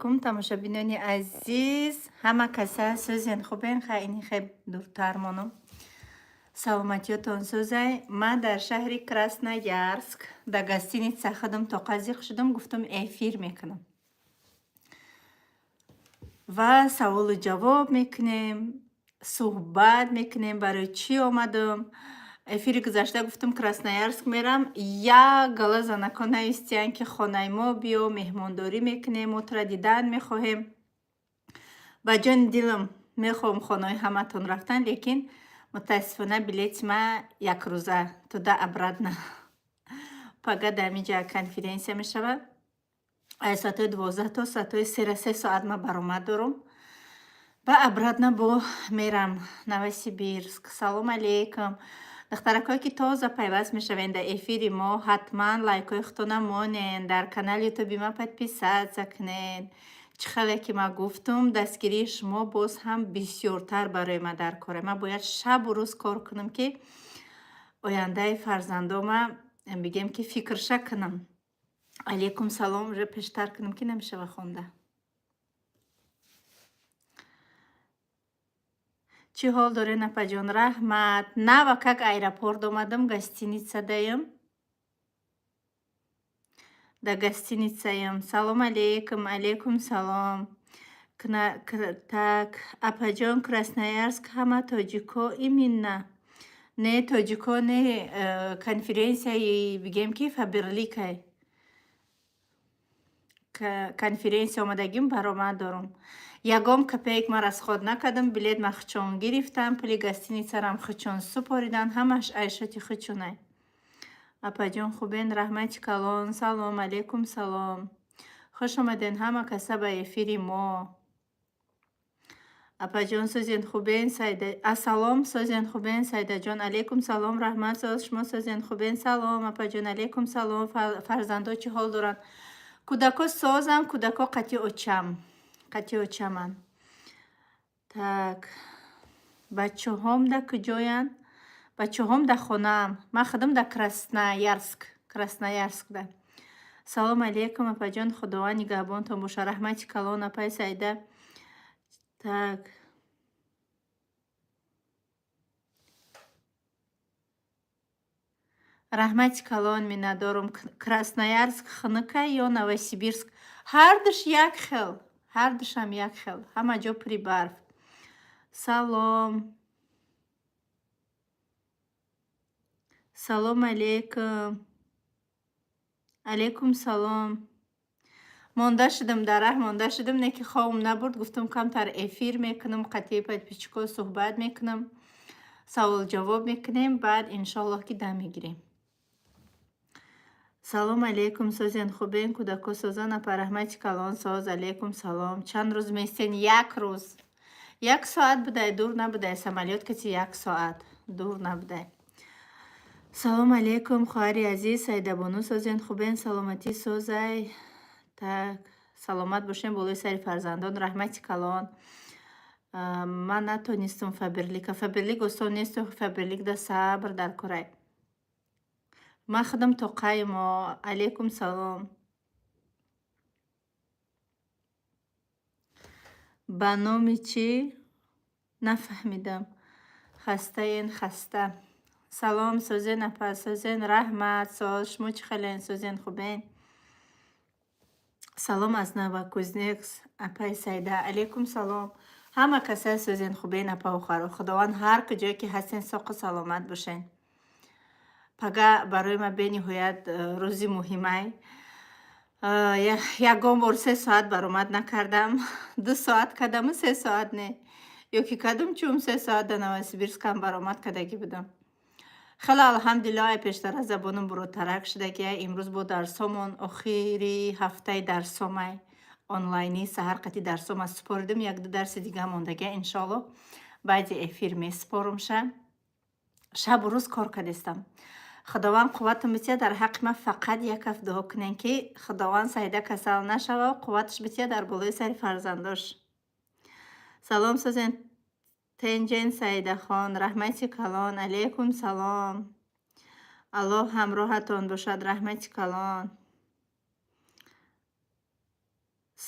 Алейкум, тамошобинони азиз, ҳама каса сӯзен, хубен? Ха, ини хеб дуртар монум. Саломатиётон сӯзай. Ман дар шаҳри Красноярск дар гостиница худам тоқа зиқ шудам, гуфтам, эфир мекунам ва саволу ҷавоб мекунем, суҳбат мекунем, барои чӣ омадам. Эфири гузашта гуфтам, Красноярск мерам, як гала занако навистиянд, ки хонаи мо биё, меҳмондорӣ мекунем, мо тура дидан мехоҳем. Ба ҷони дилам мехоҳам хонаҳои ҳаматон рафтан, лекин мутаассифона билети ма якрӯза, туда обратно. Пага дар ҳаминҷа конференсия мешавад, аз соатҳои 12 то соатҳои 3-ра, 3 соат ма баромад дорум ба обратно бо мерам Новосибирск. Салом алейкум, духтаракое ки тоза пайваст мешавед дар эфири мо, ҳатман лайкҳои худтона монед, дар канали ютуби ма подписаться кунед. Чӣ хеле ки ман гуфтум, дастгирии шумо боз ҳам бисёртар барои ман дар коре. Ман бояд шабу рӯз кор кунам, ки ояндаи фарзандома бигем, ки фикрша кунам. Алейкум салом. Уже пештар кунам, ки намешава хонда. Чӣ ҳол доред, апаҷон? Раҳмат. Нава как аэропорт омадам, гостиница даем, дар гостиницаям. Салом алейкум. Алейкум салом. Так, апаҷон, Красноярск ҳама тоҷико именно? Не, тоҷико не, конференсияи бигем, ки Фаберликай конференсия омадагим, баромад дорум. Ягон копеек ман расход накардам, билет ма хучон гирифтам, пули гостиницарам хучон супоридан, ҳамаш айшоти хучонай. Апаҷон, хубен? Раҳмати калон. Салом алейкум, салом. Хуш омаден ҳама каса ба эфири мо. Апаҷон, сӯзен, хубен? Сайда, ассалом, сӯзен, хубен? Сайдаҷон, алейкум салом, раҳмат, соз, шумо сӯзен, хубен? Салом, апаҷон, алейкум салом. Фарзандо чӣ ҳол доранд? Кӯдако созам, кӯдако қати очам, қати очаманд. Так, бачаҳом да куҷоянд? Бачаҳом дар хонаам, ман худам дар Красноярск, Красноярскда. Салом алейкум, апаҷон, Худованд нигаҳбонтон боша. Раҳмати калон, апаи Саида. Так, раҳмати калон, миннатдорум. Красноярск хунукай ё Новосибирск? Ҳардуш як хел, ҳардушам як хел, ҳама ҷо пури барф. Салом, салом алейкум. Алейкум салом. Монда шудам, дар раҳ монда шудам, не ки хобам набурд, гуфтам, камтар эфир мекунам, қатъи подписчикҳо суҳбат мекунам, савол ҷавоб мекунем, баъд иншоаллоҳ, ки дам мегирем. Салом алейкум, созен, хубен? Кӯдако созан, апа? Раҳмати калон, соз. Алейкум салом. Чанд рӯз местен? Як рӯз, як соат будай, дур набудай, самолёт кати як соат дур набудай. Салом алейкум, хоҳари азиз Саидабону, созен, хубен? Саломатӣ созай. Так, саломат бошем, болои сари фарзандон. Раҳмати калон. Ман натонистам Фаберлика. Фаберлик осон несту, Фаберлик да сабр дар корай. Ман худам тоқаимо. Алейкум салом. Ба номи чӣ? Нафаҳмидам. Хастаен, хаста. Салом, созен, апа? Созен, раҳмат, соз, шумо чӣ хелен, созен, хубен? Салом аз Новокузнецк, апаи Саида. Алейкум салом. Ҳама каса созен, хубен, апаву хоҳаро? Худованд ҳар куҷое ки ҳастен, соқу саломат бошен. Пага барои ман бениҳоят рӯзи муҳимай. Ягон бор 3 соат баромад накардам. 2 соат кардаму 3 соат не. Ё ки кадом чум 3 соат дар Новосибирскам баромад кардагӣ будам. Хеле алҳамдулиллоҳ, ай пештара забонам буротарак шудагия. Имрӯз бо дарсомон, охири ҳафтаи дарсомай онлайнӣ, саҳар қати дарсома супоридим, як-ду дарси дига мондагия, иншоаллоҳ, баъди эфир месупорумша. Шабу рӯз кор кардистам. Худованд қувватам бития, дар ҳаққи ман фақат як ҳафт дуо кунем, ки Худованд Саида касал нашава, қувваташ бития дар болои сари фарзандош. Салом, созен, тенҷен, Саидахон? Раҳмати калон. Алейкум салом. Аллоҳ ҳамроҳатон бошад. Раҳмати калон.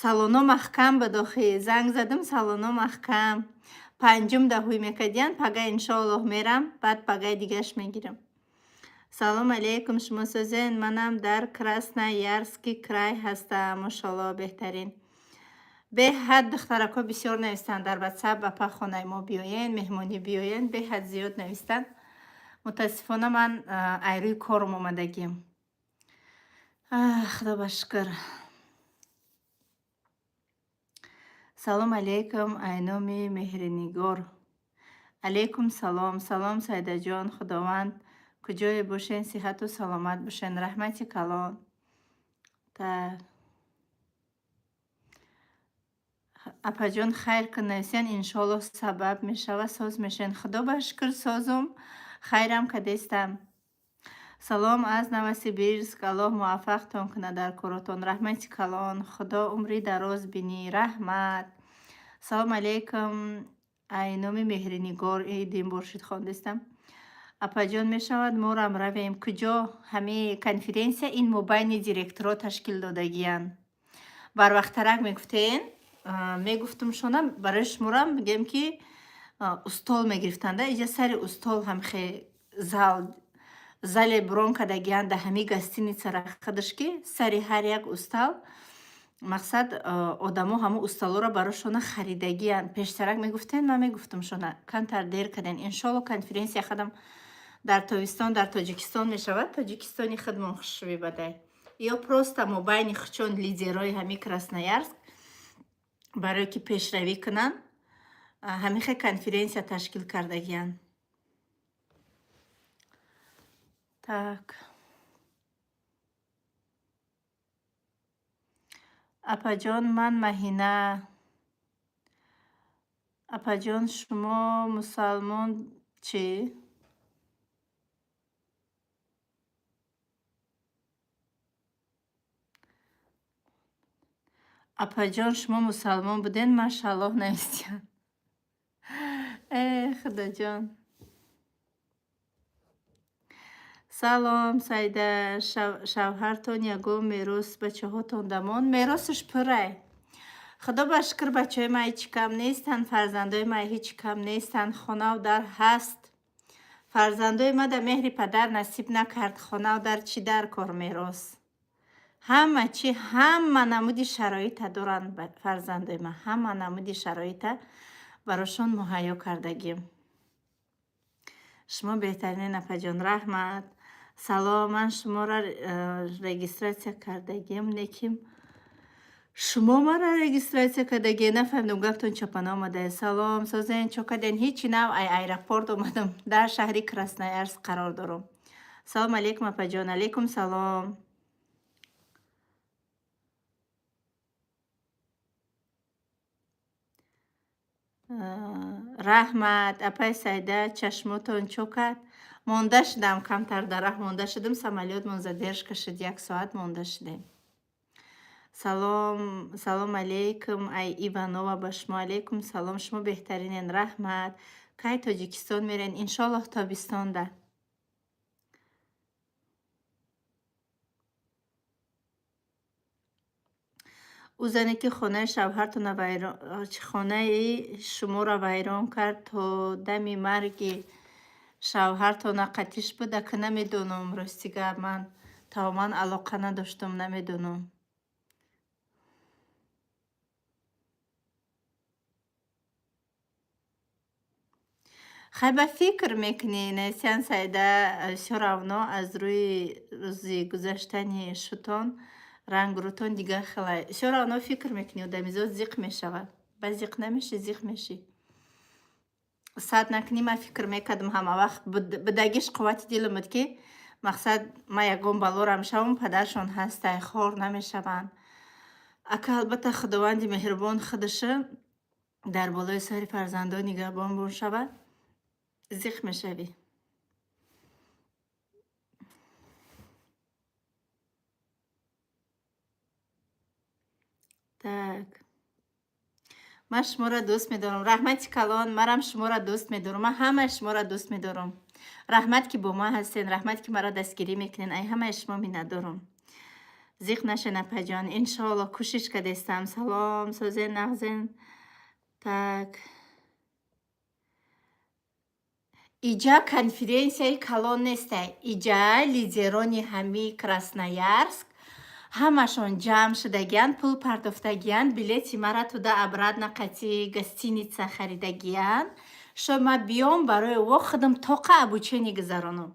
Салоно маҳкам буд охи. Занг задам, салоно маҳкам. Панҷум да ҳуй мекардиян, пага иншоаллоҳ мерам, баъд пагаи дигаш мегирам. Салом алейкум, шумо созен? Манам дар Красноярский край ҳастам. Мошоалло, беҳтарин. Беҳад духтаракҳо бисёр навистанд дар ватсап, апа, хонаи мо биёен, меҳмонӣ биёен, беҳад зиёд навистанд. Мутаассифона, ман айрӯи корум омадагим. Худо ба шукр. Салом алейкум, айноми Меҳринигор. Алейкум салом. Салом, Сайдаҷон, Худованд куҷое бошен, сиҳату саломат бошен. Раҳмати калон. Так. Апаҷон, хайр кун, нависиян, иншоаллоҳ сабаб мешава, соз мешен. Худо ба шукр, созум, хайрам кадестам. Салом аз Новосибирск, Аллоҳ муваффақтон кунад дар коротон. Раҳмати калон, Худо умри дароз бинӣ. Раҳмат. Салом алейкум, айноми Меҳринигор, дин боршид хондестам. Апаҷон, мешавад морам равем? Куҷо? Ҳами конференсия ин мобайни директоро ташкил додагиянд. Барвақттарак мегуфтен, мегуфтумшона, барои шуморам мегӯем, ки устол мегирифтанда. Иҷа сари устол ҳамхе зал зале брон кардагиянд да ҳами гостиницара худаш, ки сари ҳар як устал, мақсад, одамо ҳамун усталоро барошона харидагиянд. Пештарак мегуфтен, ман мегуфтумшона, камтар дер карден. Иншоалло, конференсия худам дар тобистон дар Тоҷикистон мешавад. Тоҷикистони худмон хушрӯй бадай. Ё просто мобайни хучон лидерои ҳами Красноярск барое ки пешравӣ кунанд, ҳамихе конференсия ташкил кардагиянд. Так. Апаҷон, ман Маҳина. Апаҷон, шумо мусалмон чӣ? Апаҷон, шумо мусалмон буден? Машааллоҳ, нависиянд. Э, Худоҷон. Салом, Сайда, шавҳартон ягон мерос бачаҳотон дамон? Меросаш пурай. Худо ба шукр, бачаҳои ман ҳеҷ кам нестанд, фарзандои ман ҳеҷ кам нестанд, хонаву дар ҳаст. Фарзандои ма да меҳри падар насиб накард, хонаву дар чӣ дар кор мерос. Ҳама чӣ, ҳама намуди шароита доранд фарзандои ман, ҳама намуди шароита барошон муҳайё кардагим. Шумо беҳтаринен, апаҷон, раҳмат. Салом, ман шуморо регистрация кардагим, лекин шумо маро регистрация кардагӣ, нафаҳмидам, гаптон чапана омадае. Салом, созен, чо карден? Ҳечи нав, ай аэропорт омадам, дар шаҳри Красноярск қарор дорам. Салом алейкум, апаҷон, алейкум салом. Раҳмат, апаи Сайда, чашмотон чо кард? Монда шудам, камтар дар раҳ монда шудам, самолётмон задержка шуд, як соат монда шудем. Салом, салом алейкум, ай Иванова ба шумо, алейкум салом, шумо беҳтаринен, раҳмат. Кай Тоҷикистон мерен? Иншоаллоҳ, тобистонда. Ӯ зане ки хонаи шавҳартона вайрон, хонаи шуморо вайрон кард, то дами марги шавҳартона қатиш буд? Ака, намедонам, рости гап, ман тамоман алоқа надоштам, намедонам. Хай, ба фикр мекунӣ, Насиян Сайда, всё равно аз рӯи рӯзи гузаштани шутон рангу рӯтон дигар хелай. Всё равно фикр мекунӣ, одамизод зиқ мешавад. Ба зиқ намешӣ, зиқ мешӣ. Сад накунӣ, ман фикр мекардам ҳама вақт, будагиш қуввати дилам буд, ки мақсад, ман ягон балорам шавам, падаршон ҳастай, хор намешаванд. Ака, албатта, Худованди меҳрубон худаша дар болои сари фарзандон нигаҳбон бошавад, зиқ мешавӣ. Так. Ман шуморо дӯст медорам. Раҳмати калон, манам шуморо дӯст медорам. Ман ҳамаи шуморо дӯст медорам. Раҳмат, ки бо ман ҳастен, раҳмат, ки маро дастгирӣ мекунен. Ай ҳамаи шумо миннатдорам. Зиқ нашен, апаҷон, иншоалло, кӯшиш кардестам. Салом, созен, нағзен. Так, иҷа конференсияи калон нестай, иҷа лидерони ҳами Красноярск ҳамашон ҷамъ шудагиянд, пул пардохтагиянд, билети мара туда обратно қати гостиница харидагиянд, шо ма биём, барои во худам тоқа обучение гузаронам.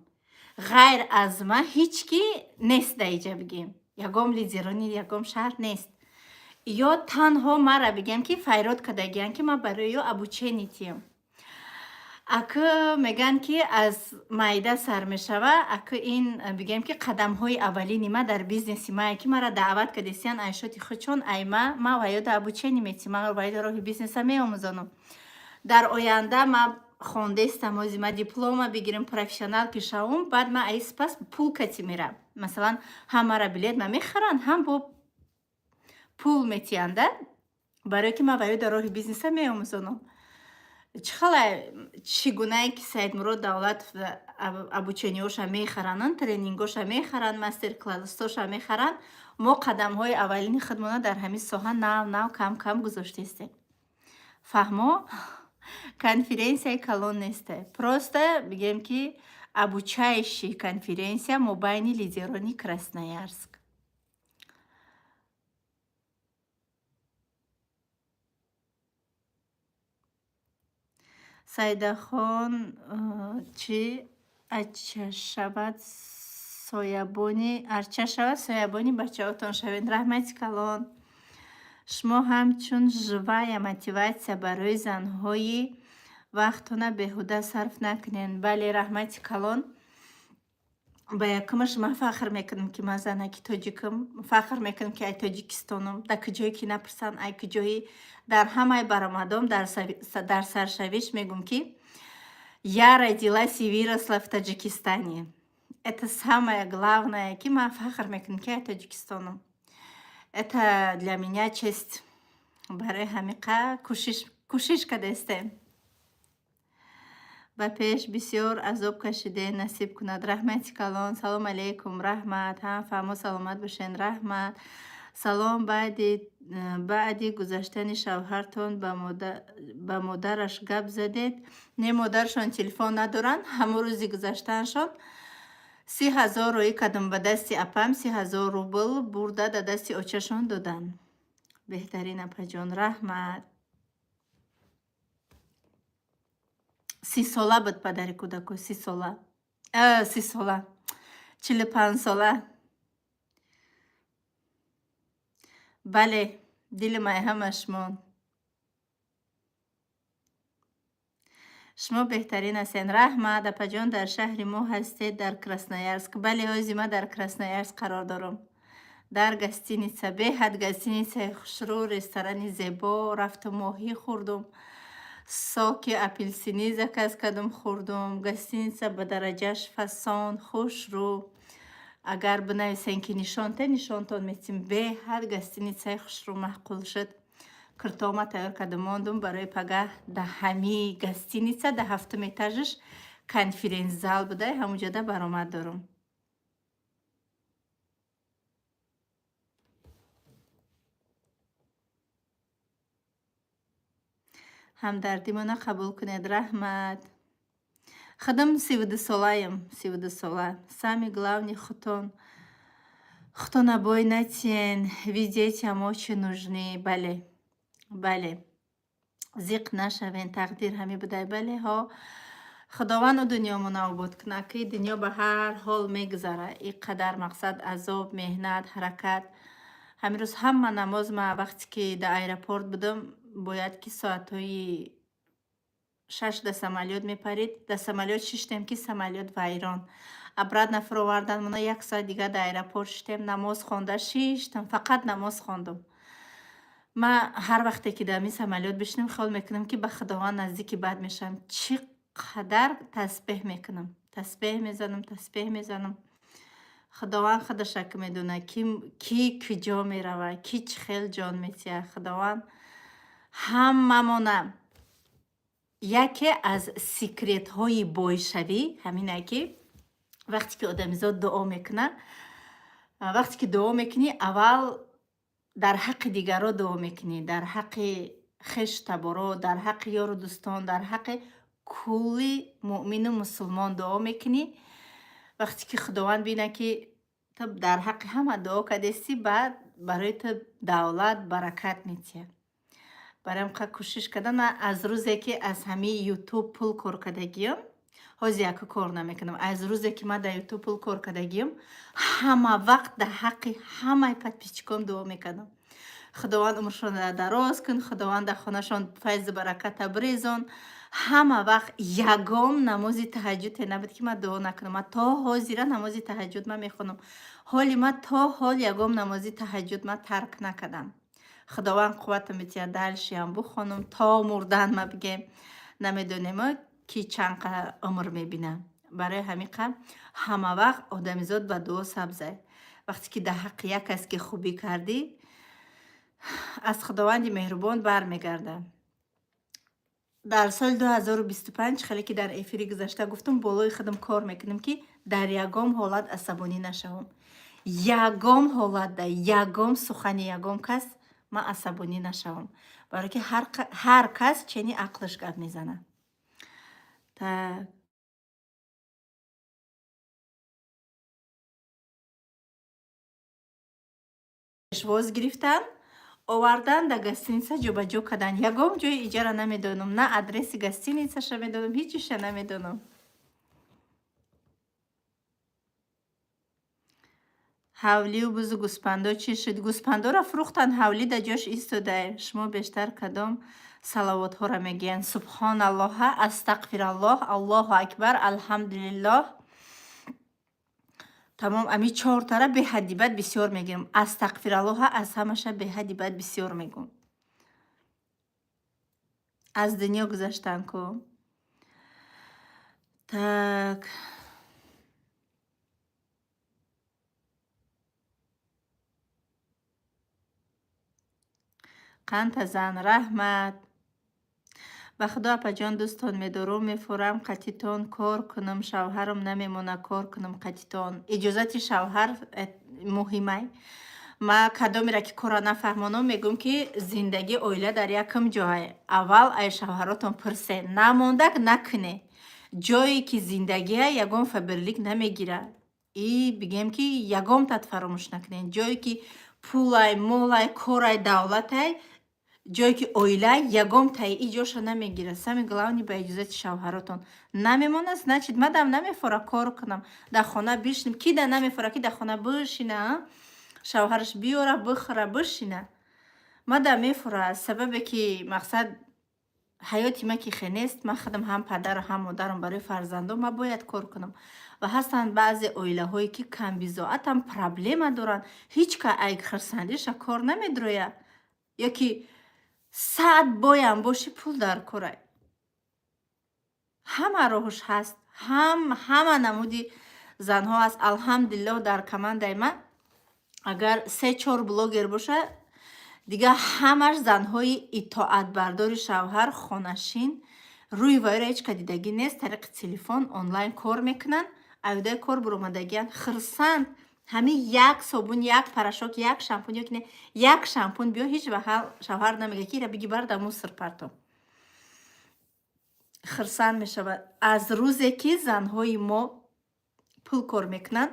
Ғайр аз ман ҳеҷ ки нест дар иҷа, бигем, ягон лидерони ягон шаҳр нест. Ё танҳо мара, бигем, ки файрод кардагиянд, ки ман барои ё обучение тиям. Акы мегӯянд, ки аз майда сар мешава. Акы ин, бигем, ки қадамҳои аввалини ма дар бизнеси мае, ки мара даъват кардесиян айшоти худшон. Ай ма ваёда обучение метим, ма ваёда роҳи бизнеса меомӯзонам. Дар оянда ма хондестам, ози ма диплома бигирам, профессионал ки шавум, баъд ма аи сипас пул кати мерам. Масалан, ҳам мара билет ма мехаранд, ҳам бо пул метиҳанда, барое ки ма ваёда роҳи бизнеса меомӯзонам. Чӣ хела, чӣ гунае ки Саидмурод Давлатов обучениҳоша мехарананд, тренингоша мехаранд, мастер классоша мехаранд, мо қадамҳои аввалини худмона дар ҳамин соҳа нав нав кам кам гузоштестем. Фаҳмо? Конференсияи калон несте, просто, бигем, ки обучающий конференсия мобайни лидерони Красноярск. Сайдахон чӣ ача шавад, соябони арча шавад, соябони бачаҳотон шавед. Раҳмати калон. Шумо ҳамчун живая мотивация барои занҳои вақтона беҳуда сарф накунед. Бале, раҳмати калон. Ба якумаш ман фахр мекунам, ки ман занаки тоҷикам, фахр мекунам, ки ай Тоҷикистонам. Дар куҷое ки напурсанд, ай куҷоӣ, дар ҳамаи баромадом дар саршавиш мегӯм, ки я родилась и выросла в Таджикистане. Это самое главное, ки ман фахр мекунам, ки ай Тоҷикистонам. Это для меня честь. Барои ҳамиқа кӯшиш кардастем. Ба пеш, бисёр азоб кашидем, насиб кунад. Раҳмати калон. Салом алейкум, раҳмат. Ҳа, фаҳмо, саломат бошен, раҳмат. Салом, баъди гузаштани шавҳартон ба модараш гап задед? Не, модарашон телефон надоранд. Ҳамон рӯзи гузаштанашон 30 000 роӣ кардам ба дасти апам, 30 000 рубл бурда да дасти очашон доданд. Беҳтарин, апаҷон, раҳмат. 30сола буд падари кӯдако, 30сола, 30сола, 45сола. Бале, дили май ҳама шумо. Шумо беҳтарин ҳастед. Раҳмат, апаҷон. Дар шаҳри мо ҳастед, дар Красноярск? Бале, ҳози ман дар Красноярск қарор дорам, дар гостиница. Беҳад гостиницаи хушрӯ, ресторани зебо. Рафту моҳӣ хӯрдум, соки апелсинӣ заказ кардум, хӯрдум. Гостиница ба дараҷаш фасон, хушрӯ. Агар бинависен, ки нишонте, нишонтон метим. Беҳад гостиницаи хушрӯ, маъқул шуд. Киртома тайёр карда мондум барои пагаҳ. Да ҳамии гостиница, да ҳафтум этажаш конференц-зал буда, ҳамунҷода баромад дорум. Ҳамдардимона қабул кунед, раҳмат. Худам 32солаем, 32сола. Самый главный, хутона бой натиен, вы детям очень нужны. Бале, бале, зиқ нашавен, тақдир ҳами будай. Бале, ҳо, Худованд ӯ дунёмона обод кунад, ки дунё ба ҳар ҳол мегузара. Ин қадар мақсад, азоб, меҳнат, ҳаракат. Ҳамин рӯз ҳама намоз ма вақте ки дар аэропорт будам, бояд ки соатҳои 6 да самолёт мепарид. Дар самолёт шиштем, ки самолёт вайрон. Обратно фуровардан мона, як соат дигар дар аэропорт шиштем, намоз хонда шиштам, фақат намоз хондум. Ман ҳар вақте ки дар ҳамин самолёт бишинам, хаёл мекунам, ки ба Худованд наздики бад мешавам. Чӣ қадар тасбеҳ мекунам, тасбеҳ мезанам, тасбеҳ мезанам. Худованд худаша ки медонад, ки куҷо меравад, ки чӣ хел ҷон метиҳад. Худованд ҳамамона. Яке аз секретҳои бойшавӣ ҳамине, ки вақте ки одамизод дуо мекунад. Вақте ки дуо мекунӣ, аввал дар ҳаққи дигарро дуо мекунӣ, дар ҳаққи хешу таборо, дар ҳаққи ёру дӯстон, дар ҳаққи кулли муъмину мусулмон дуо мекунӣ. Вақте ки Худованд бинад, ки ту дар ҳаққи ҳама дуо кардестӣ, баъд барои ту давлат баракат метиҳад. Барои ҳам кӯшиш кардан, ман аз рӯзе ки аз ҳамин Ютуб пул кор кардагиам, ҳозир яку кор намекунам, аз рӯзе ки ман дар Ютуб пул кор кардагиам, ҳама вақт дар ҳаққи ҳамаи подписчиком дуо мекардам. Худованд умршонро дароз кун, Худованд дар хонашон файзу бараката бирезон. Ҳама вақт ягон намози таҳаҷҷуде набуд, ки ман дуо накунам. Ман то ҳозира намози таҳаҷҷуд ман мехонам. Ҳоли ман то ҳол ягон намози таҳаҷҷуд ман тарк накардам. Худованд қувватам битиҳад, дальше ам бухонам то мурдан. Ма бигем, намедонем, ки чанд умр мебинам. Барои ҳамин қа ҳама вақт одамизод ба дуо сабзай. Вақте ки дар ҳаққи як кас ки хубӣ кардӣ, аз Худованди меҳрубон бармегардад. Дар соли 2025, хеле ки дар эфири гузашта гуфтам, болои худам кор мекунам, ки дар ягон ҳолат асабонӣ нашавам. Ягон ҳолатда, ягон сухани ягон кас ман асабонӣ нашавам, барое ки ҳар кас чени ақлаш гап мезанад. Так, пешвоз гирифтан, овардан, дар гостиница ҷобаҷо кардан. Ягон ҷои иҷара намедонам, на адреси гостиницаша медонам, ҳечиша намедонам. Ҳавлию бузу гӯспандо чӣ шуд? Гӯспандоро фурӯхтан, ҳавлӣ дар ҷош истода. Шумо бештар кадом салавотҳоро мегӯянд? Субҳоналлоҳа, астағфираллоҳ, Аллоҳу акбар, алҳамдулиллоҳ, тамом. Ами чортара беҳадди бад бисёр мегӯям. Астағфираллоҳа аз ҳамаша беҳадди бад бисёр мегӯм. Аз дунё гузаштан ку. Так, қанта зан, раҳмат. Ба худо, апаҷон, дӯстон медорум, мефурам қатитон кор кунам, шавҳарам намемона кор кунам қатитон. Иҷозати шавҳар муҳимай. Ма кадомеро ки корро нафаҳмонам, мегӯм, ки зиндагии оила дар якум ҷое. Аввал ай шавҳаротон пурсе, намондак накуне. Ҷое ки зиндагия, ягон Фаберлик намегира. И бигем, ки ягонтат фаромӯш накунед. Ҷое ки пулай, молай, корай, давлатай, ҷое ки оила, ягон таи и ҷоша намегирад. Самый главный, ба иҷозати шавҳаротон. Намемонад, значит, мадам намефора кор кунам, дар хона бишинам. Ки да намефора, ки дар хона бишина, шавҳараш биёра, бихӯра, бишина? Мада мефура, сабабе ки мақсад ҳаёти ма ки хе нест. Ман худам ҳам падару ҳам модарам барои фарзандон, ман бояд кор кунам. Ва ҳастанд баъзе оилаҳое, ки камбизоатам, проблема доранд, ҳеҷ ка ай хирсандиша кор намедрояд. Ё ки сад боям бошӣ, пул дар корай. Ҳама роҳуш ҳаст, ҳам ҳама намуди занҳо аст. Алҳамдулиллоҳ, дар командаи ман агар се чор блогер боша, дигар ҳамаш занҳои итоатбардори шавҳар, хонашин, рӯи вайро ҳеҷ ка дидагӣ нест, тариқи телефон онлайн кор мекунанд, аюдаи кор буромадагиянд, хирсанд. Ҳамин як собун, як порошок, як шампун ё ки не, як шампун биё, ҳеҷ вақт шавҳар намегӯяд, ки ира биги бар дар мусор парто. Хирсанд мешавад. Аз рӯзе ки занҳои мо пул кор мекунанд,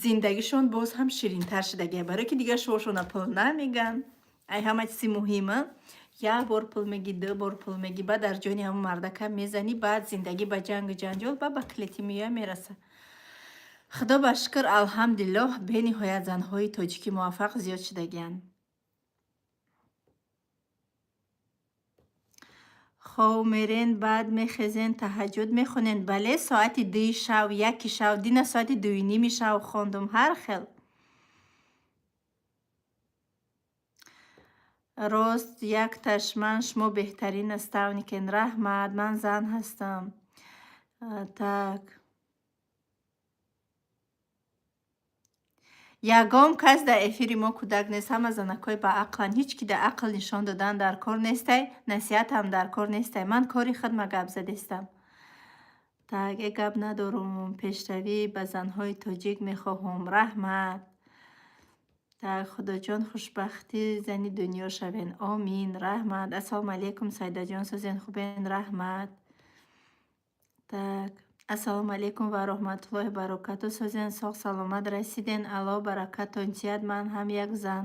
зиндагишон боз ҳам ширинтар шудагия, барое ки дигар шувошона пул намегӯянд. Ай ҳама чизи муҳима, як бор пул мегӣ, ду бор пул мегӣ, баъд дар ҷони ҳамон мардака мезанӣ, баъд зиндагӣ ба ҷангу ҷанҷол, ба клети меоя мераса. Худо ба шукр, алҳамдулиллоҳ, бениҳоят занҳои тоҷикӣ муваффақ зиёд шудагиянд. Хов мерен, баъд мехезен, таҳаҷҷуд мехонен? Бале, соати 2-и шав, 1-и шав, дина соати 2:30 шав хондум, ҳар хел. Рост якташ ман, шумо беҳтарин наставникен. Раҳмат, ман зан ҳастам. Так, ягон кас дар эфири мо кӯдак нест, ҳама занакҳои баақланд. Ҳеҷ ки дар ақл нишон додан дар кор нестай, насиҳатам дар кор нестай. Ман кори худма гап задестам. Так, е гап надорум, пешравӣ ба занҳои тоҷик мехоҳам. Раҳмат. Так, Худоҷон, хушбахти зани дунё шавен. Омин, раҳмат. Ассалому алайкум, Сайдаҷон, созен, хубен, раҳмат. Так, ассалому алайкум ва раҳматуллоҳи баракату. Созен, соғ саломат расиден. Аллоҳ баракатон диҳад. Ман ҳам як зан,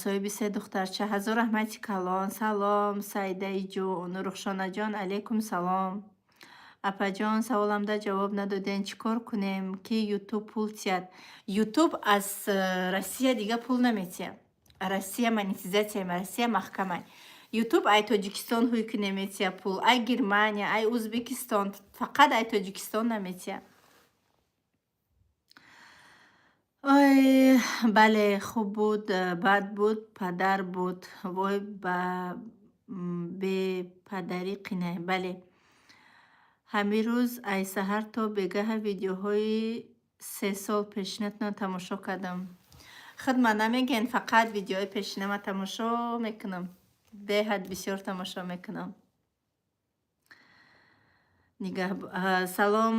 соҳиби се духтарча. Ҳазор раҳмати калон. Салом, Сайдаиҷон, Рухшонаҷон, алайкум салом. Апаҷон, саволамда ҷавоб надоден. Чӣ кор кунем, ки Ютуб пул тиҳад? Ютуб аз Россия дига пул наметиҳад. Россия монетизатсияи Россия маҳкамай. Ютуб ай Тоҷикистон ҳуй ки наметиҳад пул, ай Германия, ай Узбекистон, фақат ай Тоҷикистон наметиҳад. Ой, бале, хуб буд, бад буд, падар буд. Вой, ба бепадарӣ қинай. Бале. Ҳамин рӯз ай саҳар то бегаҳа видеоҳои 3 сол пешинатонро тамошо кардам. Худ ман намегӯен, фақат видеои пешинама тамошо мекунам. Беҳад бисёр тамошо мекунам. Салом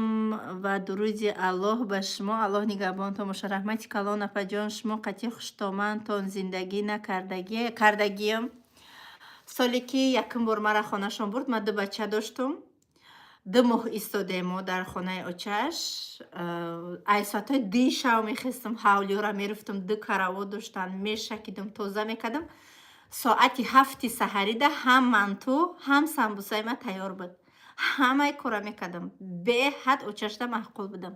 ва дуруди Аллоҳ ба шумо. Аллоҳ нигаҳбонтон бошад. Раҳмати калон, апаҷон. Шумо қатъи хуштомантон зиндагӣ накардагиям. Соле ки якум бор мара хонашон бурд, ман ду бача доштум. 2 моҳ истодем мо дар хонаи очаш. Ай соатҳои 2-и шав мехестам, ҳавлиёра мерафтам, ду каравот доштан, мешакидам, тоза мекардам. Соати 7-и саҳарида ҳам манту, ҳам самбусаи ман тайёр буд. Ҳамаи кора мекардам. Беҳад очашда маъқул будам.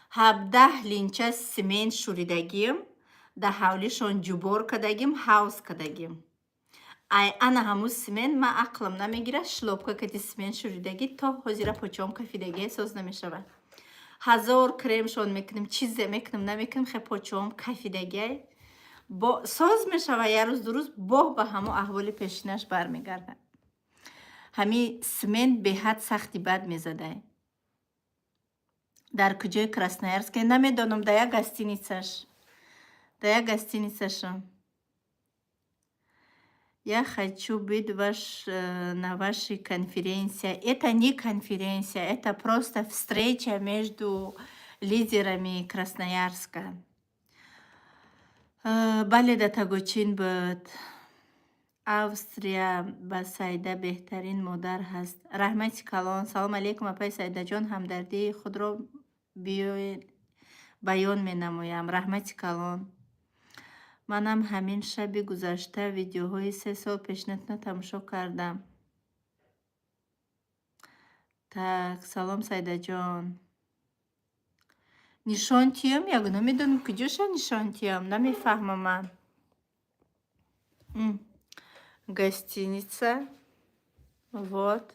17 линча семент шӯридагим, дар ҳавлишон ҷубор кардагим, ҳавз кардагим. Ай ана ҳамун семент ман ақлам намегирад, шлёпка кати семент шӯридагӣ то ҳозира почаом кафидагие, соз намешавад. Ҳазор кремшон мекунем, чизе мекунем, намекунем, хе почаом кафидагиай. Бо соз мешавад як рӯз, 2 рӯз, боҳ ба ҳамон аҳволи пешинаш бармегардад. Ҳамин семент беҳад сахти бад мезадай. Дар куҷои Красноярске намедонам, дар як гостиницаш. Дар як гостиницашон. Я хочу быть на вашей конференции. Это не конференция, это просто встреча между лидерами Красноярска. Бале, да Тагочин буд. Австрия ба Сайда беҳтарин модар ҳаст. Раҳмати калон. Салом алейкум, апаи Сайдаҷон. Ҳамдардии худро биёед баён менамоям. Раҳмати калон. Манам ҳамин шаби гузашта видеоҳои 3 сол пешинатонро тамошо кардам. Так, салом, Сайдаҷон. Нишон тиём? Як намедонам, куҷоша нишон тиём. Намефаҳмам ман. Гостиница. Вот.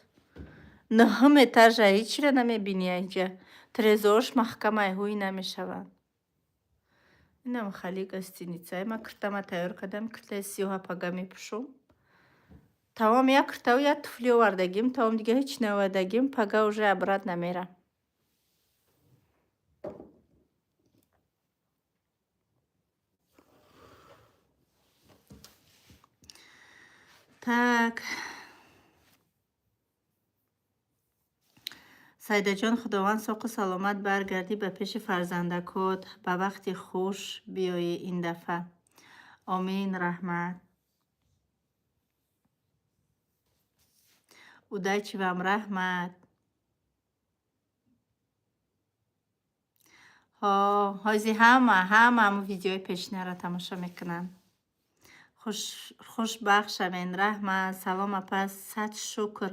Нӯҳум этажа, ҳечира намебинӣ инҷа. Трезорш маҳкамай, ҳуй намешаванд. Инам хали гостиницае. Ман киртама тайёр кардам, киртаи сиёҳа пага мепӯшум. Тамом, як киртаву як туфли овардагим, тамом, дига ҳеч наовардагим, пага уже обратно мерам. Так. Сайдаҷон, Худованд соқу саломат баргардӣ ба пеши фарзандакот, ба вақти хуш биёӣ ин дафъа. Омин, раҳмат. Удачи вам, раҳмат. Ҳо, ҳози ҳама, ҳама ҳамун видеои пешинаро тамошо мекунанд. Хушбахт шавен, раҳмат. Салом, апа, сад шукр.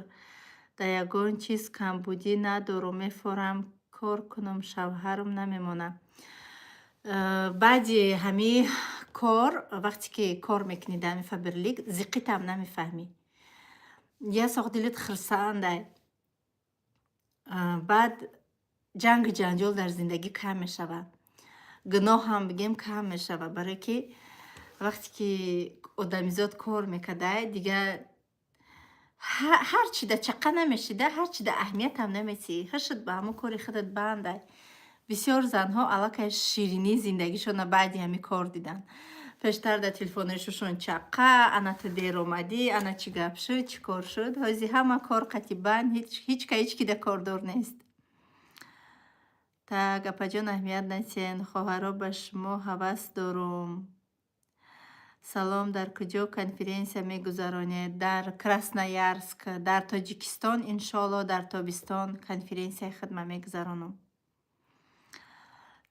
Дар ягон чиз камбудӣ надорум, мефорам кор кунам, шавҳарам намемонад. Баъди ҳамин кор, вақте ки кор мекунӣ дар ҳамин Фаберлик, зиқитам намефаҳмӣ. Я соқ дилит хирсандай. Баъд ҷангу ҷанҷол дар зиндагӣ кам мешавад. Гуноҳам бигем, кам мешавад, барое ки вақте ки одамизод кор мекардай, дига ҳар чида чақа намешида, ҳар чида аҳамиятам наметиҳӣ. Ҳушт ба ҳамон кори худат бандай. Бисёр занҳо аллакай ширинии зиндагишонро баъди ҳамин кор диданд. Пештар дар телефонҳои шушон чақа, ана ту дер омадӣ, ана чӣ гап шуд, чӣ кор шуд. Ҳози ҳама кор қатъи банд, ҳеҷ ка ҳеҷ кида кордор нест. Так, апаҷон, аҳамият натиҳен. Хоҳаро, ба шумо ҳавас дорум. Салом, дар куҷо конференсия мегузаронед? Дар Красноярск, дар Тоҷикистон, иншоалло, дар тобистон конференсияи худма мегузаронам.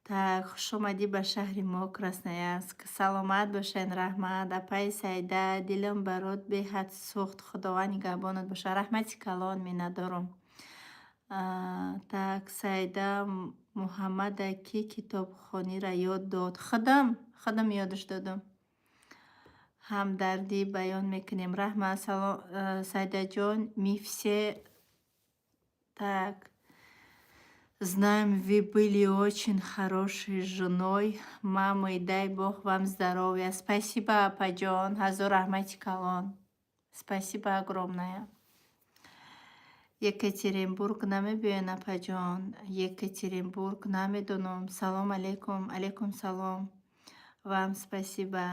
Так, хушомадӣ ба шаҳри мо, Красноярск. Саломат бошед, раҳмат. Апаи Саида, дилам барот беҳад сӯхт. Худованд нигаҳбонат бошад. Раҳмати калон, миннатдорам. Так, Саида, Муҳаммада кӣ китобхониро ёд дод? Худам, худам ёдаш додам. Ҳамдардӣ баён мекунем. Раҳмат. Салом, Саидаҷон, мы все так знаем, вы были очень хорошей женой, мамой. Дай бог вам здоровья. Спасибо, апаҷон. Ҳазор раҳмати калон. Спасибо огромное. Екатеринбург намебиёен, апаҷон? Екатеринбург намедонам. Салом алейкум. Алейкум салом. Вам спасибо.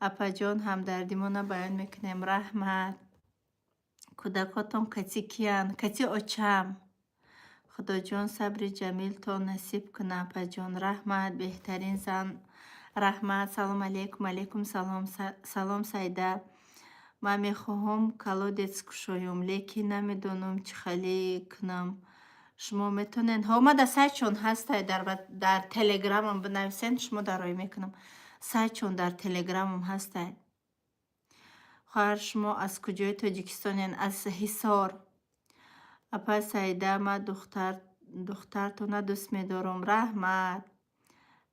Апаҷон, ҳамдардимона баён мекунем. Раҳмат. Кӯдакотон кати киянд? Кати очам. Худоҷон сабри ҷамилтон насиб кунад, апаҷон. Раҳмат, беҳтарин зан. Раҳмат. Салом алейкум. Алейкум салом. Салом, Саида. Ман мехоҳам колодец кушоям, лекин намедонам, чӣ хеле кунам. Шумо метавонед? Ҳо, ма дар сайтшон ҳастай, дар телеграмам бинависен, шумо дароӣ мекунам. Сайтшон дар телеграмам ҳастай. Хоҳар, шумо аз куҷои Тоҷикистонен? Аз Ҳисор. Апа Саида, ман духтартона дӯст медорам. Раҳмат.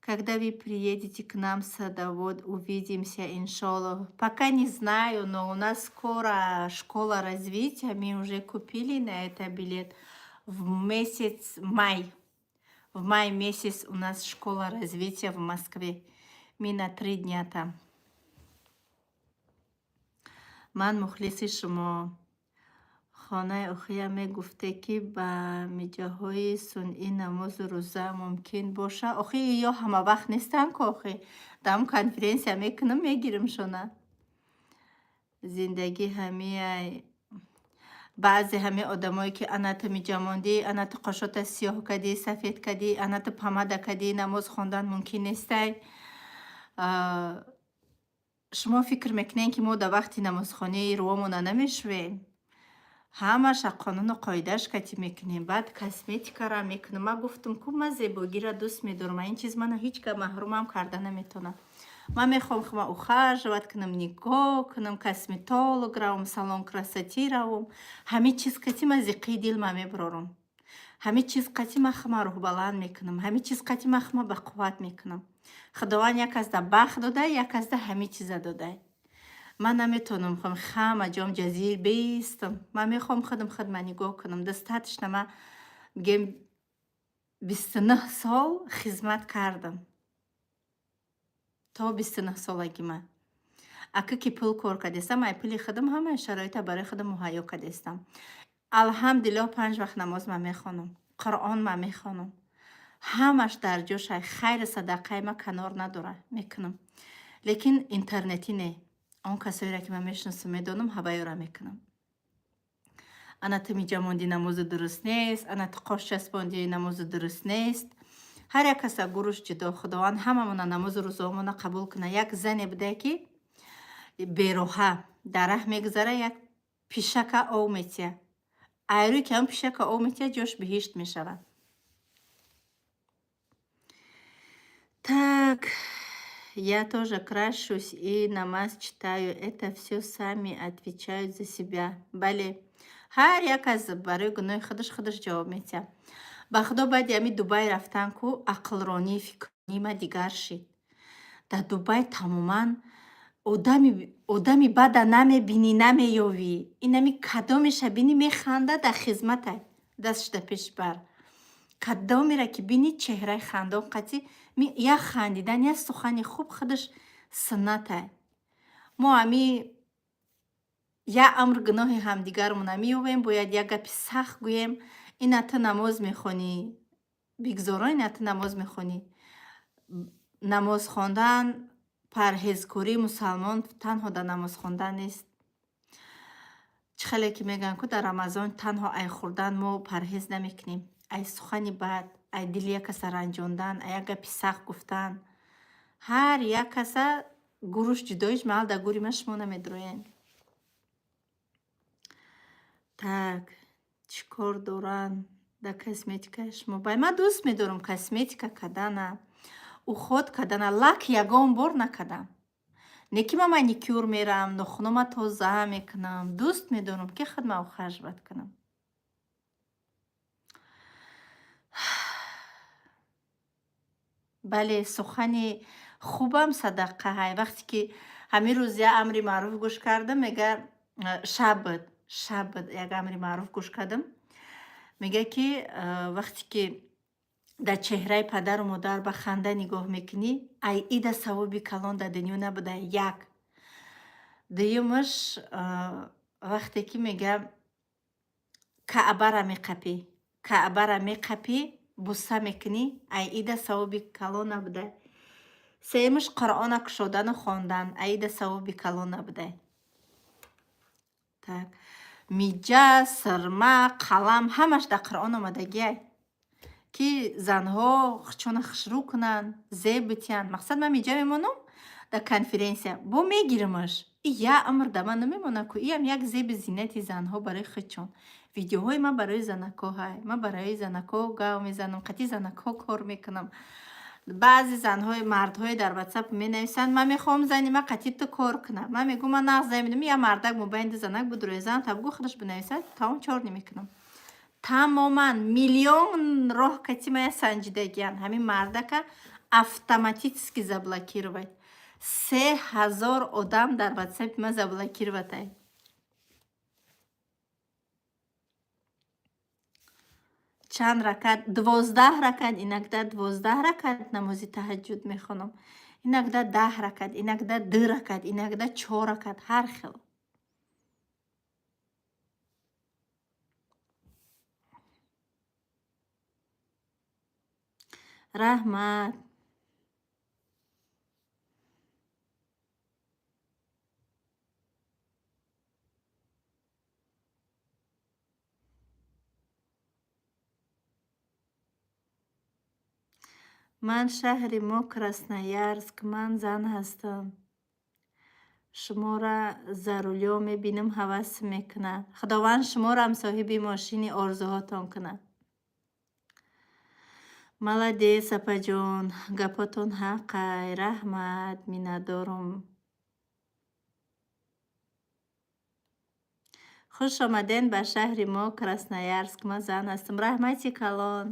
Когда вы приедете к нам, садовод, увидимся, иншаллах? Пока не знаю, но у нас скоро школа развития, мы уже купили на это билет в месяц май. В май месяц у нас школа развития в Москве. Мы на 3 дня там. Ман мухлиси шумо. Хонаи охия мегуфте, ки ба миҷаҳои сунъӣ намозу рӯза мумкин боша. Охи, ё ҳамавақт нестанд ку, охи. Дар конференсия мекунам, мегиримшона. Зиндагӣ ҳамиай. Баъзе ҳами одамое, ки ана ту миҷа мондӣ, ана ту қошота сиёҳ кардӣ, сафед кардӣ, ана ту помада кардӣ, намоз хондан мумкин нестай. Шумо фикр мекунед, ки мо дар вақти намозхонӣ рӯҳомона намешӯем? Ҳамаша қонуну қоидааш катӣ мекунем. Баъд косметикара мекунем. Ман гуфтам ку, ман зебогиро дӯст медорам. Ин чиз мана ҳеҷ ка маҳрумам карда наметавонад. Ман мехоҳам хума ухаживать кунам, нигоҳ кунам, косметолог равам, салон красоты равам. Ҳамин чиз кати ман зиққии дил ман мебарорам. Ҳамин чиз қати ман хума рӯҳбаланд мекунам. Ҳамин чиз қати ман хума бақувват мекунам. Худованд як азда бахт додай, як азда ҳамин чиза додай. Ман наметавонам хама ҷом ҷазир бистам. Ман мехоҳам худам худма нигоҳ кунам. Достаточно ман, бигем, 29 сол хизмат кардам. То 29 солагӣ ман. Ака ки пул кор кардестам, ай пули худам ҳамаи шароита барои худам муҳайё кардестам. Алҳамдулиллоҳ, панҷ вақт намоз ман мехонам. Қуръон ман мехонам. Ҳамаш дар ҷошай, хайру садақаи ман канор надорад, мекунам. Лекин интернетӣ не. Он касоеро, ки ман мешиносам, медонам, ҳавайёра мекунам. Ана ту миҷа мондӣ, намозу дуруст нест, ана ту қош часпондӣ, намозу дуруст нест. Ҳар як каса гуруш ҷудо. Худованд ҳамамона намозу рӯзаомона қабул кунад. Як зане будае, ки бероҳа дар раҳ мегузара, як пишака ов метия. Айрӯй ки ҳам пишака ов метия, ҷош биҳишт мешавад. Так, я тоже крашусь и намаз читаю. Это все сами отвечают за себя. Бале, ҳар як аз барои гуноҳи худаш худаш ҷавоб медиҳад. Ба Худо, баъди ҳами Дубай рафтан ку, ақлронии фикрронии ма дигар шид. Дар Дубай тамоман одами бада намебинӣ, намеёвӣ. Инами кадомеша бинӣ, механда, дар хизматай, дастшуда пеш бар. Кадомеро ки бинӣ, чеҳраи хандон қатӣ, як хандидан, як сухани хуб худаш суннатай. Мо ҳами як амр гуноҳи ҳамдигармона меёвем, бояд як гапи сахт гӯем. Ина ту намоз мехонӣ, бигзоро, ина ту намоз мехонӣ. Намоз хондан, парҳезкории мусалмон танҳо дар намоз хондан нест. Чӣ хеле ки мегӯянд ку, дар Рамазон танҳо ай хӯрдан мо парҳез намекунем. Ай сухани бад, ай дили як каса ранҷондан, ай як гапи сахт гуфтан. Ҳар як каса гуруш ҷудоиш маҳал дар гури ман шумо намедроен. Так, чӣ кор доранд дар косметикаи шумо? Бай, ман дӯст медорам косметика кардана, уход кардана, лак ягон бор накардам. Не ки ман маникюр мерам, нохунума тоза мекунам. Дӯст медорам, ки худма ухаживать кунам. Бале, сухани хубам садақа ҳай. Вақте ки ҳамин рӯз як амри маъруф гӯш кардам, мега, шаб буд, шаб буд, як амри маъруф гӯш кардам. Мега, ки вақте ки дар чеҳраи падару модар ба ханда нигоҳ мекунӣ, ай ида савоби калон дар дунё набуда. Як. Дуюмаш, вақте ки, мега, Каъбара меқапӣ, Каъбара меқапӣ, буса мекунӣ, ай ида савоби калон набуда. Сеюмаш, Қуръона кушодану хондан, ай ида савоби калон набуда. Так. Миҷа, сирма, қалам ҳамаш дар Қуръон омадагиай. Ки занҳо хучона хушрӯ кунанд, зеб битиҳанд. Мақсад, ман миҷа мемонам дар конференсия, бо мегирамаш. И як умр дар ман намемонад ку, иам як зеби зинати занҳо барои худшон. Видеоҳои ман барои занакҳо ҳай. Ман барои занакҳо гав мезанам, қатъи занакҳо кор мекунам. Баъзе занҳои мардҳое дар ватсап менависанд: ман мехоҳам зани ман қатъи ту кор кунад. Ман мегӯям, ман нағз намедонам, як мардак мобайни ду занак буд, рӯи зан та бугӯ, худаш бинависад, тамом, чор намекунам. Тамоман миллион роҳ кати мая санҷидагиян. Ҳамин мардака автоматически заблокировать. 3000 одам дар ватсапи ман заблокировать ай. Чанд ракат? 12 ракат, иногда 12 ракат намози таҳаҷҷуд мехонам. Иногда 10 ракат, иногда ду ракат, иногда чор ракат, ҳар хел. Раҳмат. Ман шаҳри мо Красноярск, ман зан ҳастам. Шуморо за рулём мебинам, ҳавас мекунад. Худованд шуморо соҳиби мошини орзуҳотон кунад. Молодец, апаҷон, гапотон ҳақай, раҳмат, миннатдорум. Хуш омадед ба шаҳри мо Красноярск. Ман зан ҳастам. Раҳмати калон.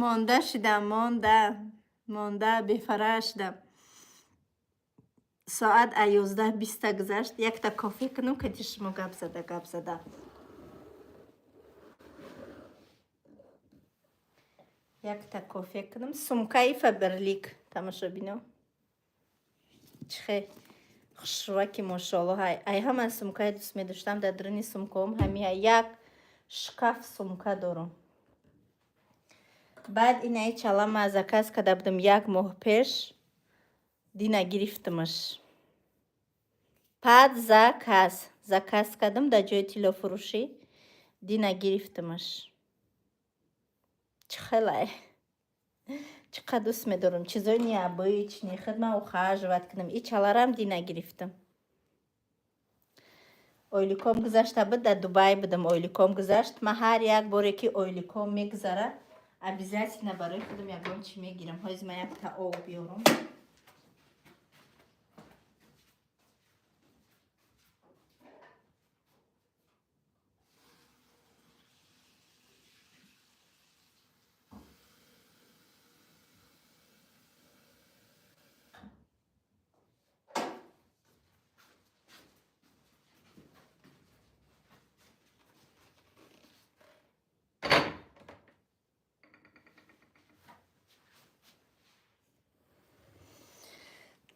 Монда шудам, монда, монда, бефара шудам. Соат а 11:20 гузашт. Якта кофе кунам, кади шумо гап зада, гап зада. Якта кофе кунам. Сумкаи Фаберлик, тамошобино. Чӣ хел хушрӯаки, мошоалло. Ҳай, ай ҳама сумкае дӯст медоштам дар даруни сумкаом ҳамия. Як шкаф сумка дорам. Баъд инаи чалама заказ карда будам як моҳ пеш, дина гирифтамаш. Под заказ заказ кардам дар ҷои тиллофурӯшӣ, дина гирифтамаш. Чӣ хелай? Чӣ қадр дӯст медорам чизои необычный, худман ухаживать кунам. И чаларам дина гирифтам. Ойликом гузашта буд, дар Дубай будам, ойликом гузашт. Ман ҳар як боре ки ойликом мегузарад, обязательно барои худам ягон чӣ мегирам. Ҳозир ман якта об биёрам.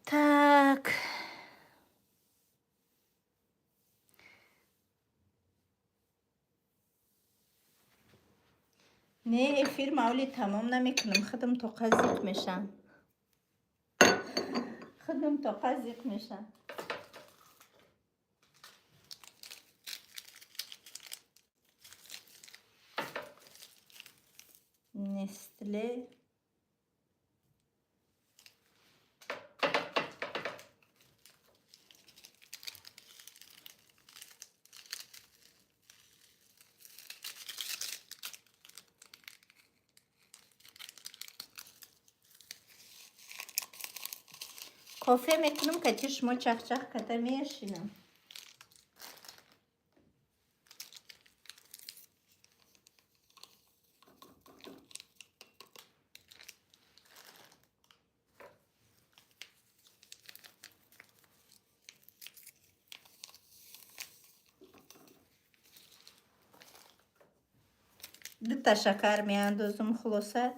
Так. Не, эфир мавли тамом намекунам. Худам тоқа зиқ мешам. Худам тоқа зиқ мешам. Нестле. Кофе мекунам, кати шумо чахчах ката мешинам. Дута шакар меандозум, хулоса.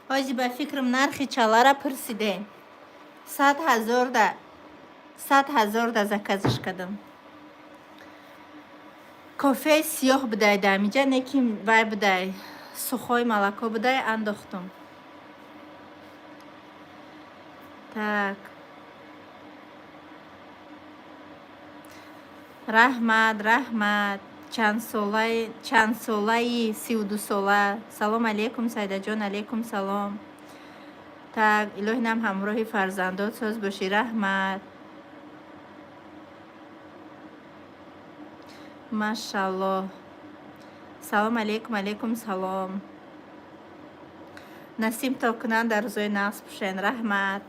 Ҳози ба фикрам, нархи чалара пурсидем. 100 000 да, 100 000 да заказш кардам. Кофеи сиёҳ будай да амиҷа, не ки вай будай, сухой молоко будай, андохтум. Так, раҳмат, раҳмат. Чандсолаи? 32 сола. Салом алейкум, Сайдаҷон. Алейкум салом. Так, илоҳи нам ҳамроҳи фарзандот соз бошӣ. Раҳмат. Машаллоҳ. Салом алейкум. Алейкум салом. Насиб то кунанд, дар рӯзои нағз пӯшен. Раҳмат.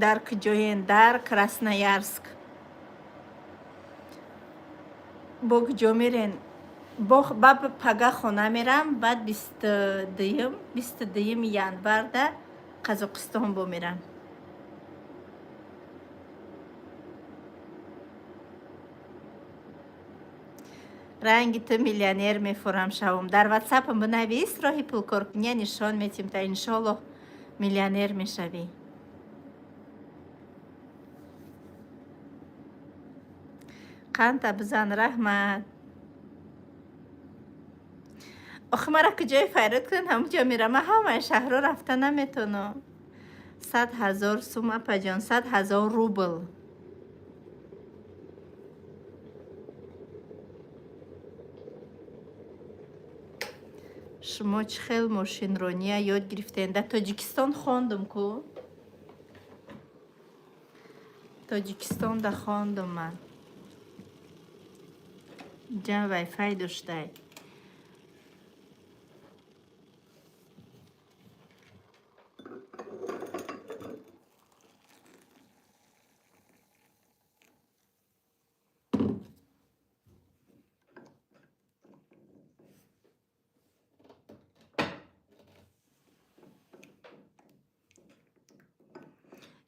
Дар куҷоен? Дар Красноярск. Бо куҷо мерен? Ба пага хона мерам, баъд 22-юм, 22-юми январда Қазоқистон бо мерам. Ранги ту миллионер мефурам шавум. Дар ватсапам бинавис, роҳи пулкоркуния нишон метим, та иншоллоҳ миллионер мешавӣ. Қанта бизан. Раҳмат. Охи, мара куҷое файрод кунанд, ҳамун ҷо мерам. Ман ҳамаи шаҳрҳо рафта наметавонам. 100 000 сум, апаҷон, 100 000 рубл. Шумо чӣ хел мошинрония ёд гирифтем? Дар Тоҷикистон хондум ку. Тоҷикистонда хондум ман. Ҷа вайфай доштай.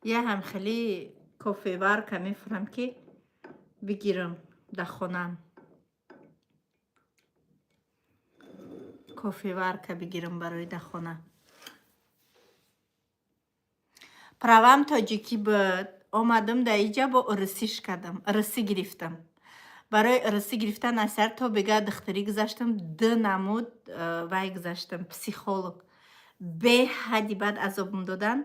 Я ҳам хеле кофеварка мефурам, ки бигирам дар хонам. Кофеварка бигирам барои дар хона. Правам тоҷикӣ буд, омадам дар иҷа, бо урусиш кардам, урусӣ гирифтам. Барои урусӣ гирифтан аз сар то бега духтарӣ гузаштам, ду намуд вай гузаштам, психолог. Беҳадди баъд азобм додан.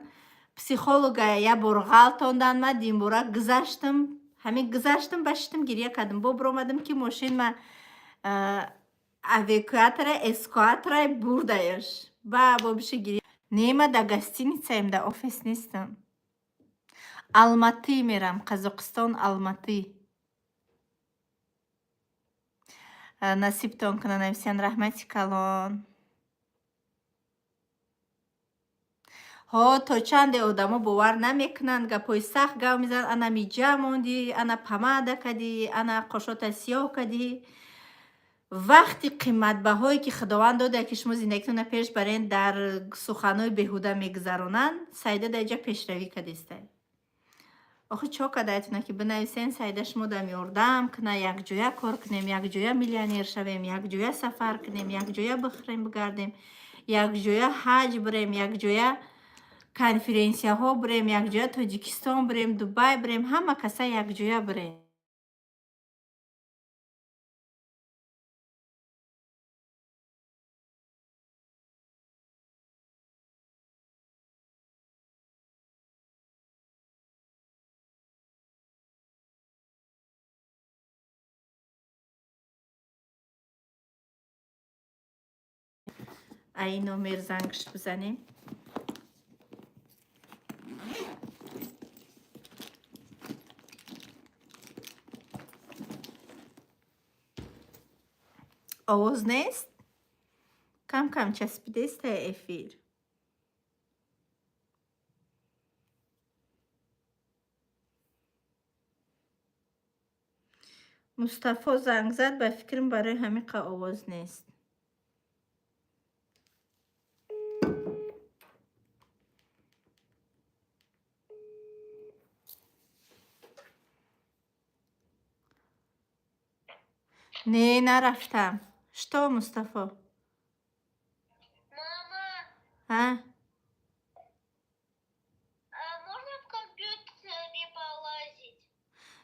Психолога як бор ғалтондан, ма димбора гузаштам, ҳамин гузаштам, ба шитам, гиря кардам. Бо биромадам, ки мошин ма эвакуатора, эскаватора бурдаяш. Ба бобиши гиря. Не, ма дар гостиницаем, дар офис нестам. Алматы мерам, Қазоқистон, Алматы. Насибтон кунад, нависиян. Раҳмати калон. Ҳо, то чанде одамо бовар намекунанд, гапҳои сахт гап мезананд: ана миҷа мондӣ, ана помада кардӣ, ана қошота сиёҳ кардӣ. Вақти қиматбаҳое, ки Худованд дода, ки шумо зиндагитонро пеш барен, дар суханҳои беҳуда мегузаронанд. Сайда дар ҷа пешравӣ кардистай. Охи, чо кадаятона, ки бинависен: «Сайда, шумо дам ёрдам куна, якҷоя кор кунем, якҷоя миллионер шавем, якҷоя сафар кунем, якҷоя бихӯрем, бигардем, якҷоя ҳаҷ бирем, якҷоя Конференсияҳо бирем якҷоя, Тоҷикистон бирем, Дубай бирем, ҳама каса якҷоя бирем. Ай номер зангш бизанем. Овоз нест? Кам-кам часпидеста эфир. Мустафо занг зад, ба фикрам, барои ҳамин қа овоз нест. Не, нарафтам. Что, Мустафо? Мама, А? а можно в компьютере полазить?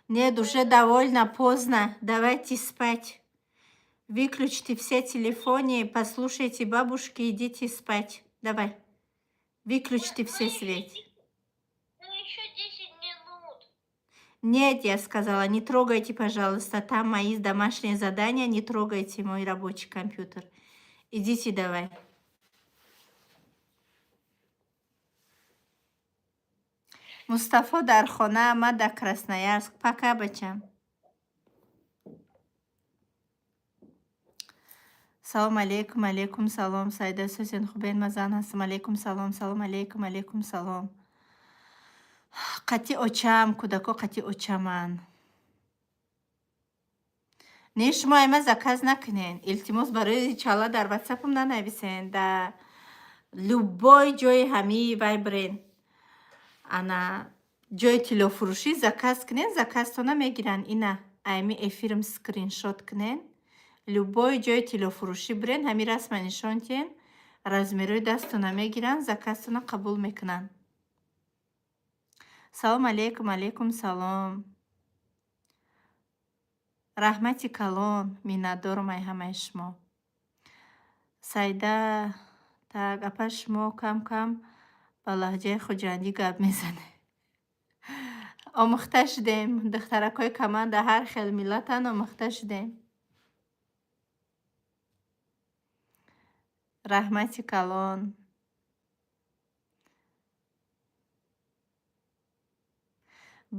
Нет, уже довольно поздно. Давайте спать. Выключите все телефоны, послушайте бабушки, идите спать. Давай. Выключите все Мы еще свет. Мы еще 10 минут. Нет, я сказала, не трогайте, пожалуйста, там мои домашние задания, не трогайте мой рабочий компьютер. Идите давай. Мустафо дар хона, ма дар Красноярск. Пока, бачам. Салом алейкум, алейкум салом. Саида Сусен, хубен, ма зан ҳастам. Алейкум салом, салом алейкум, алейкум салом. Қати очам, кӯдако қати очаман. Не, шумо айма заказ накунен. Илтимос, барои чала дар ватсапам нанависен. Да любой ҷои ҳамии вай бирен. Ана ҷои тиллофурӯшӣ заказ кунен, заказтона мегиранд. Ина айми эфирм скриншот кунен. Любой ҷои тиллофурӯшӣ бирен, ҳамин расма нишон диҳен, размерҳои дастона мегиранд, заказтона қабул мекунанд. Салом алейкум, алейкум салом. Раҳмати калон, миннатдорам ай ҳамаи шумо. Сайда, так, апа, шумо кам-кам ба лаҳҷаи хуҷандӣ гап мезанед. Омӯхта шудем. Духтаракҳои команда ҳар хел миллатанд, омӯхта шудем. Раҳмати калон.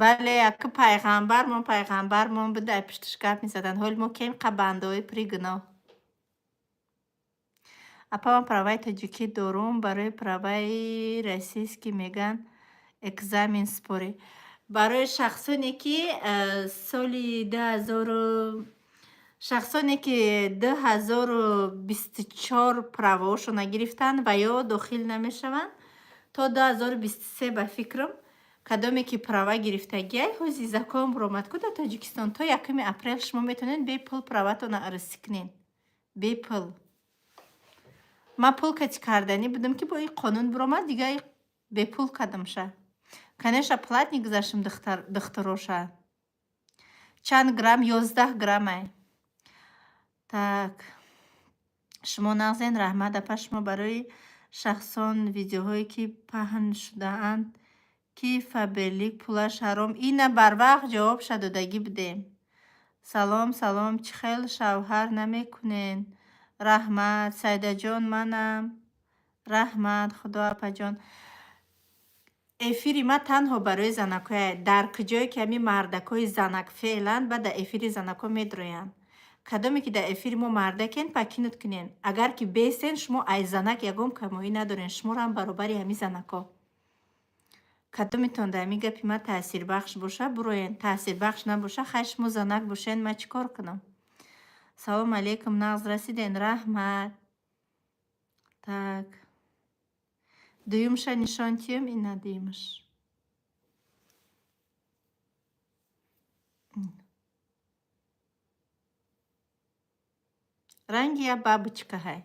Бале, ака, пайғамбармон буд, дар пушташ гап мезаданд. Ҳоли мо кем қа бандаҳои пури гуноҳ. Апа, ман праваи тоҷикӣ дорум, барои праваи российский меган экзамен спорӣ. Барои шахсоне ки соли дуҳазору шахсоне ки 2024 праваошона гирифтанд ва ё дохил намешаванд то 2023. Ба фикрам, кадоме ки права гирифтагиай, ҳози закон буромад ку дар Тоҷикистон, то 1 апрел шумо метавонед бепул праватона арзӣ кунед, бепул. Ман пул кати карданӣ будам, ки бо ин қонун буромад, дига бепул кардамша. Конечно, платный гузаштам духтуроша. Чанд грамм? 11 граммай. Так, шумо нағзен, раҳмат. Апа, шумо барои шахсон видеоҳое ки паҳн шудаанд, ки Фаберлик пулаш ҳаром, ина барвақт ҷавобша додагӣ будем. Салом, салом, чӣ хел шавҳар намекунен? Раҳмат, Сайдаҷон, манам. Раҳмат, худо, апаҷон. Эфири ма танҳо барои занакҳое. Дар куҷое ки ҳамин мардакҳои занак феъланд, баъд дар эфири занакҳо медроянд. Кадоме ки дар эфири мо мардакен, покинуть кунен. Агар ки бесен, шумо ай занак ягон камоӣ надорен, шуморо ҳам баробари ҳамин занакҳо. Кадометон дар ҳамин гапи ман таъсирбахш боша, буроен, таъсирбахш набоша, хай, шумо занак бошен, ман чӣ кор кунам? Салом алейкум, нағз расиден, раҳмат. Так, дуюмша нишон тиём, ина дуюмаш. Ранги я бабочка ҳай.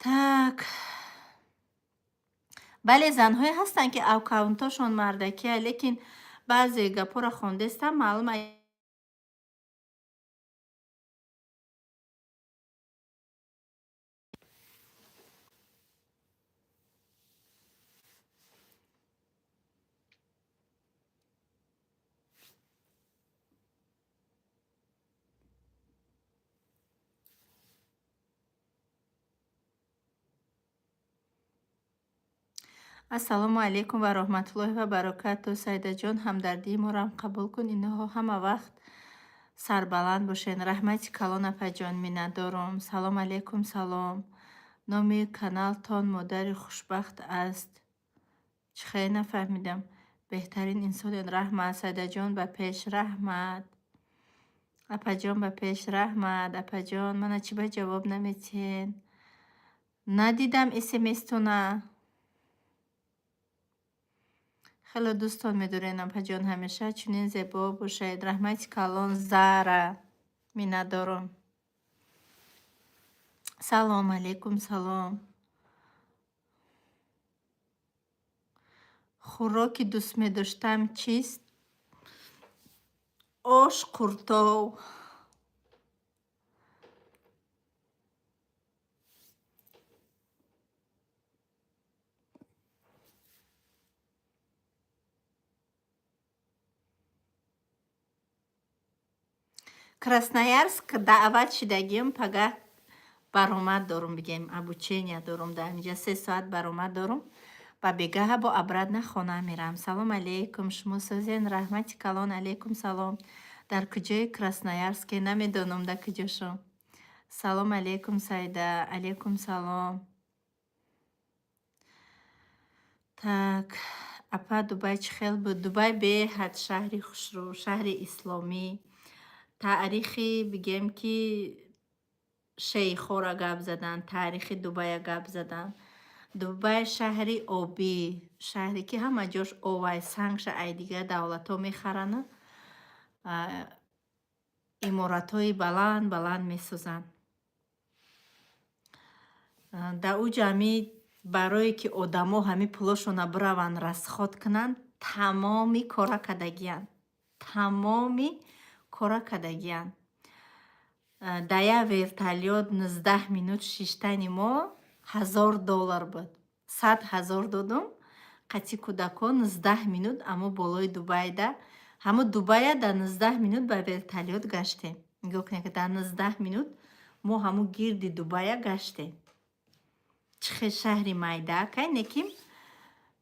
Так. Бале, занҳое ҳастанд, ки аккаунтошон мардакия, лекин баъзе гапҳоро хондестам, маълум. Ассалому алайкум ва раҳматуллоҳи ва баракату. Сайдаҷон, ҳамдардии моро қабул кун. Инҳо ҳама вақт сарбаланд бошед. Раҳмати калон, апаҷон, миннатдорум. Салом алайкум, салом. Номи каналтон «Модари хушбахт» аст. Чӣ хеле нафаҳмидам. Беҳтарин инсонед. Раҳмат, Сайдаҷон, ба пеш, раҳмат. Апаҷон, ба пеш, раҳмат. Апаҷон, мана чӣ ба ҷавоб наметиҳед? Надидам смстона. Хеле дӯстон медорем, апаҷон, ҳамеша чунин зебо бошед. Раҳмати калон, Зара. Миннатдорум. Салом алейкум, салом. Хӯроки дӯст медоштам чист? Ош, қуртов. Красноярск даъват шидагим, пага баромад дорум, бигем, обучения дорум дар инҷа, 3 соат баромад дорум ва бегаҳа бо обратно хона мерам. Салом алейкум, шумо созен, раҳмати калон, алейкум салом. Дар куҷои Красноярске? Намедонам, дар куҷошо. Салом алейкум, Сайда, алейкум салом. Так, апа, Дубай чӣ хел буд? Дубай беҳад шаҳри хушрӯ, шаҳри исломӣ. Таърихи, бигем, ки шейхҳоро гап задан, таърихи Дубая гап задан. Дубай шаҳри обӣ, шаҳре ки ҳама ҷош овай, сангша ай дигар давлатҳо мехарану иморатҳои баланд баланд месозанд. Дар ӯ ҷамъи барое ки одамо ҳамин пулошона бираванд расход кунанд, тамоми кора кардагиянд. Тамоми кора кардагиянд. Дар як вертолёт 19 минут шиштани мо 1000 доллар буд. 100 000 додум, қатъи кӯдакон 19 минут амо болои Дубайда. Ҳамо Дубая дар 19 минут ба вертолёт гаштем. Нигоҳ кунед, ки дар 19 минут мо ҳамо гирди Дубая гаштем. Чӣ хел шаҳри майдаакай, лекин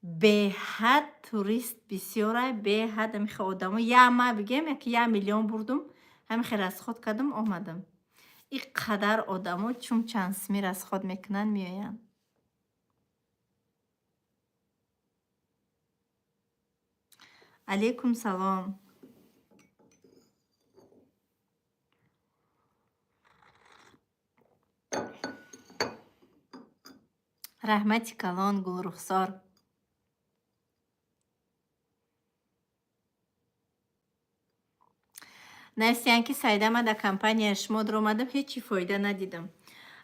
беҳад турист бисёрай, беҳад ҳамихел одамо. Я ма бигем, яки 1 миллион бурдум, ҳамихел расход кардам, омадам. Ин қадар одамо чун чанд сими расход мекунанд, меоянд. Алейкум салом. Раҳмати калон, Гулрухсор. Нависиянд, ки Сайда, ман дар компанияи шумо даромадам, ҳеҷ чӣ фоида надидам.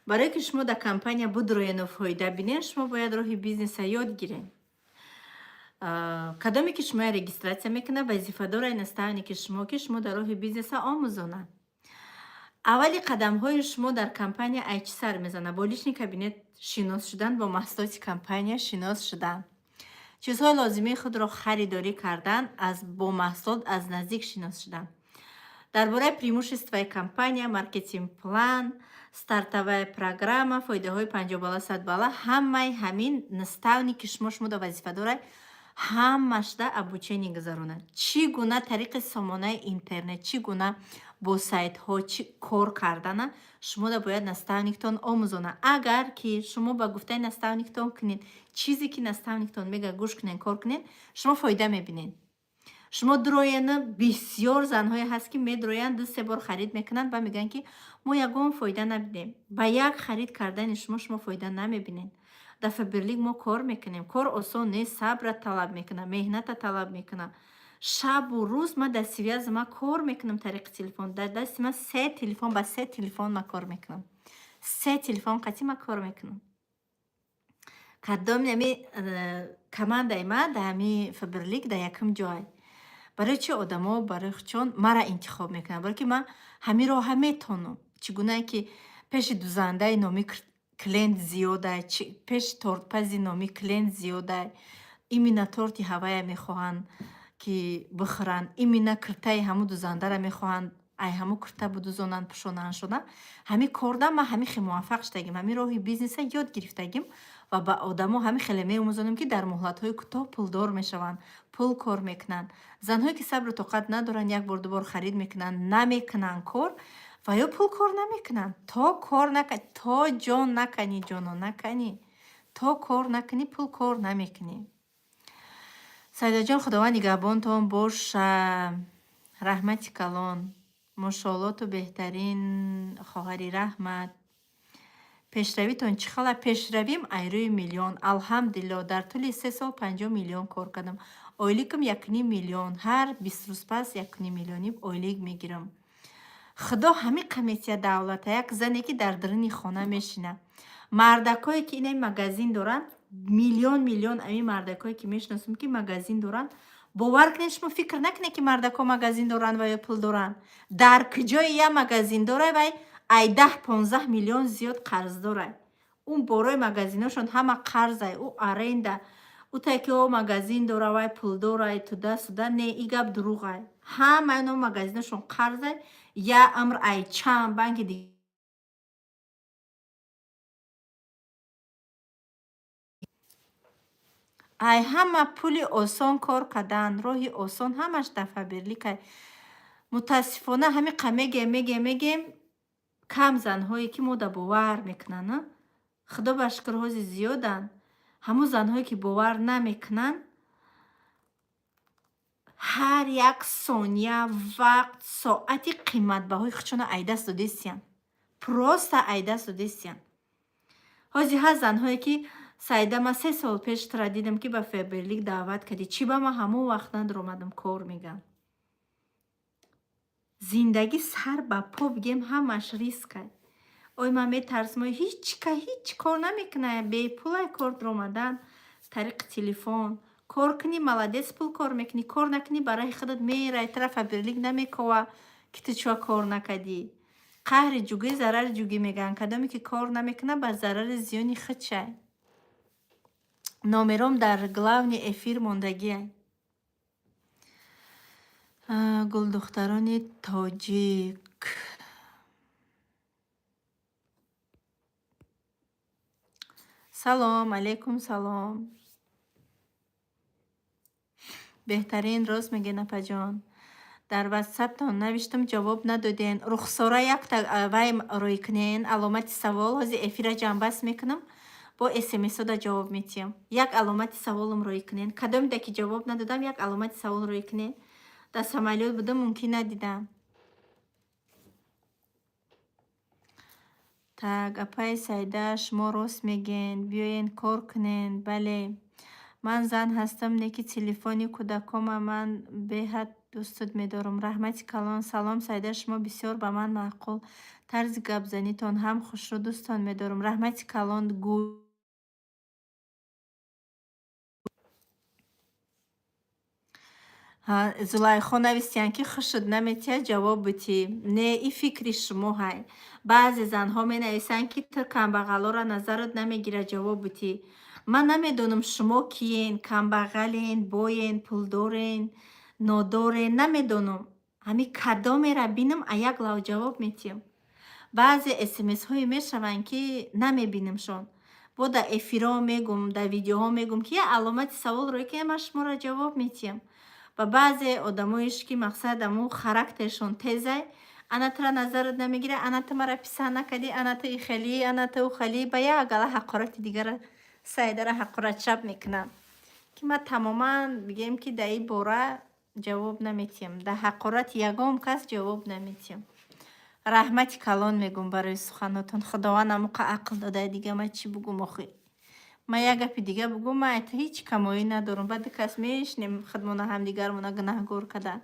Барое ки шумо дар компания будроену фоида бинед, шумо бояд роҳи бизнеса ёд гиред. Кадоме ки шумоя регистрация мекунад, вазифадораи наставники шумо, ки шумо дар роҳи бизнеса омӯзонад. Аввали қадамҳои шумо дар компания ай чӣ сар мезанад? Бо личный кабинет шинос шудан, бо маҳсулоти компания шинос шудан, чизҳои лозимии худро харидорӣ кардан, аз бо маҳсулот аз наздик шинос шудан, дар бораи преимуществои компания, маркетинг план, стартовая программа, фоидаҳои 50 балла, 100 балла, ҳамаи ҳамин наставники шумо шумода вазифа дорад ҳамашда обучение гузаронад. Чӣ гуна тариқи сомонаи интернет, чӣ гуна бо сайтҳо чӣ кор кардана шумода бояд наставниктон омӯзонад. Агар ки шумо ба гуфтаи наставниктон кунед, чизе ки наставниктон мега, гӯш кунед, кор кунед, шумо фоида мебинед. Шумо дурояна, бисёр занҳое ҳаст, ки медуроянд, ду се бор харид мекунанд ва мегӯянд, ки мо ягон фоида набидем. Ба як харид кардани шумо шумо фоида намебинед. Дар Фаберлик мо кор мекунем. Кор осон нест, сабра талаб мекунад, меҳната талаб мекунад. Шабу рӯз ман дар связи, ман кор мекунам тариқи телефон. Дар дасти ман се телефон, ба се телефон ман кор мекунам, се телефон қатъи ман кор мекунам. Кадоми ами командаи ман дар ҳами Фаберлик дар якум ҷой. Барои чӣ одамо барои худшон мара интихоб мекунанд? Барое ки ман ҳамин роҳа метонам. Чӣ гунае ки пеши дузандаи номи клиент зиёдай, пеши тортпази номи клиент зиёдай, именно торти ҳавая мехоҳанд, ки бихӯранд, именно киртаи ҳамун дузандара мехоҳанд, ай ҳамун кирта будузонанд, пӯшонанд шона. Ҳамин корда ман ҳамин хел муваффақ шудагим, ҳамин роҳи бизнеса ёд гирифтагим ва ба одамо ҳамин хеле меомӯзонем, ки дар муҳлатҳои кӯтоҳ пулдор мешаванд, пул кор мекунанд. Занҳое ки сабру тоқат надоранд, як бор, дубор харид мекунанд, намекунанд кор ва ё пул кор намекунанд. То кор нака, то ҷон наканӣ, ҷоно наканӣ, то кор накунӣ, пул кор намекунӣ. Саидаҷон, Худованд нигаҳбонтон боша. Раҳмати калон. Мошоалло, ту беҳтарин хоҳари, раҳмат. Пешравитон чӣ хела? Пешравим айрӯи миллион. Алҳамдулилло, дар тӯли 3 сол 50 миллион кор кардам. Ойликам 1,5 миллион. Ҳар 20 рӯз пас 1,5 миллионӣ ойлик мегирам. Худо ҳамин қаметия давлата, як зане, ки дар даруни хона мешинад. Мардакое, ки инаи магазин доранд, миллион миллион, ами мардакое, ки мешиносам, ки магазин доранд, бовар кунед, шумо фикр накунед, ки мардако магазин доранд ва ё пул доранд. Дар куҷое як магазин дора, вай ай 10-15 миллион зиёд қарз дорад. Ун борои магазиношон ҳама қарзай, ӯ аренда. Ӯ тай ки о магазин дора, вай пулдорай, туда суда, не, и гап дурӯғай. Ҳамаи оно магазиношон қарзай, я амр ай чанд банки дига. Ай ҳама пули осон кор кардан, роҳи осон ҳамаш дар Фаберликай. Мутаассифона, ҳамин қа мегем, мегем, мегем, кам занҳое, ки мода бовар мекунанд. Худо ба шукр, ҳозир зиёданд. Ҳамун занҳое, ки бовар намекунанд, ҳар як сония, вақт, соати қиматбаҳои худшонро ай даст додестиянд. Просто ай даст додестиянд. Ҳозир ҳаст занҳое, ки: «Саида, ман 3 сол пеш тура дидам, ки ба Фаберлик даъват кардӣ, чӣ ба ман ҳамон вақт надуромадам кор?» мегӯянд. Зиндагӣ сар ба по бигем, ҳамаш рискай. Ой, ман метарсам, ой, ҳеҷ ка ҳеҷ кор намекунад, бепулай кор дуромадан, тариқи телефон. Кор кунӣ, молодец, пул кор мекунӣ, кор накунӣ, барои худат мерай, тура Фаберлик намекова, ки ту чӯа кор накардӣ. Қаҳри ҷугӣ, зарари ҷугӣ мегӯянд. Кадоме ки кор намекунад, ба зарари зиёни худшай. Номером дар главный эфир мондагиай. Гулдухтарони тоҷик. Салом, алейкум салом. Беҳтарин, рост мегӯед, апаҷон. Дар ватсаптон навиштам, ҷавоб надоден. Рухсора, якта вай рӯй кунен, аломати савол, ҳозир эфира ҷамъбаст мекунам, бо смсода ҷавоб метиҳам. Як аломати саволам рӯй кунен. Кадомеда ки ҷавоб надодам, як аломати савол рӯй кунен. Дар самолёт будам, мумкин надидам. Так, апаи Саида, шумо рост мегӯед, биёен кор кунен. Бале. Ман зан ҳастам, не ки телефони кӯдакома, ман беҳад дӯстат медорам. Раҳмати калон. Салом, Саида, шумо бисёр ба ман маъқул. Тарзи гапзанитон ҳам хушрӯ, дӯстон медорам. Раҳмати калон. Гу Зулайхо навистиянд, ки хушуд наметиҳад ҷавоб битӣ. Не, и фикри шумо ҳай. Баъзе занҳо менависанд, ки ту камбағалоро назарат намегирад ҷавоб битӣ. Ман намедонам, шумо киен, камбағален, боен, пулдорен, нодорен, намедонам. Ҳамин кадомеро бинам, а як лав ҷавоб метиҳам. Баъзе смсҳое мешаванд, ки намебинамшон. Бо дар эфирҳо мегум, дар видеоҳо мегум, ки як аломати савол рӯй ки ман шуморо ҷавоб метиҳам. Ва баъзе одамоеш, ки мақсад аму характершон тезай, ана тура назарат намегирад, ана ту мара писанд накардӣ, ана ту ихелӣ, ана ту ухелӣ, ба як гала ҳақорати дигара Саидара ҳақоратшаб мекунанд. Ки ман тамоман бигем, ки дар ин бора ҷавоб наметиҳам. Дар ҳақорати ягон кас ҷавоб наметиҳам. Раҳмати калон мегӯм барои суханотон. Худованд амуқа ақл додае, дига ман чӣ бугум охи? Ман як гапи дига бугум, ман ҳеҷ камоӣ надорам. Баъд ду кас мешинем, худмона ҳамдигармона гунаҳгор карда.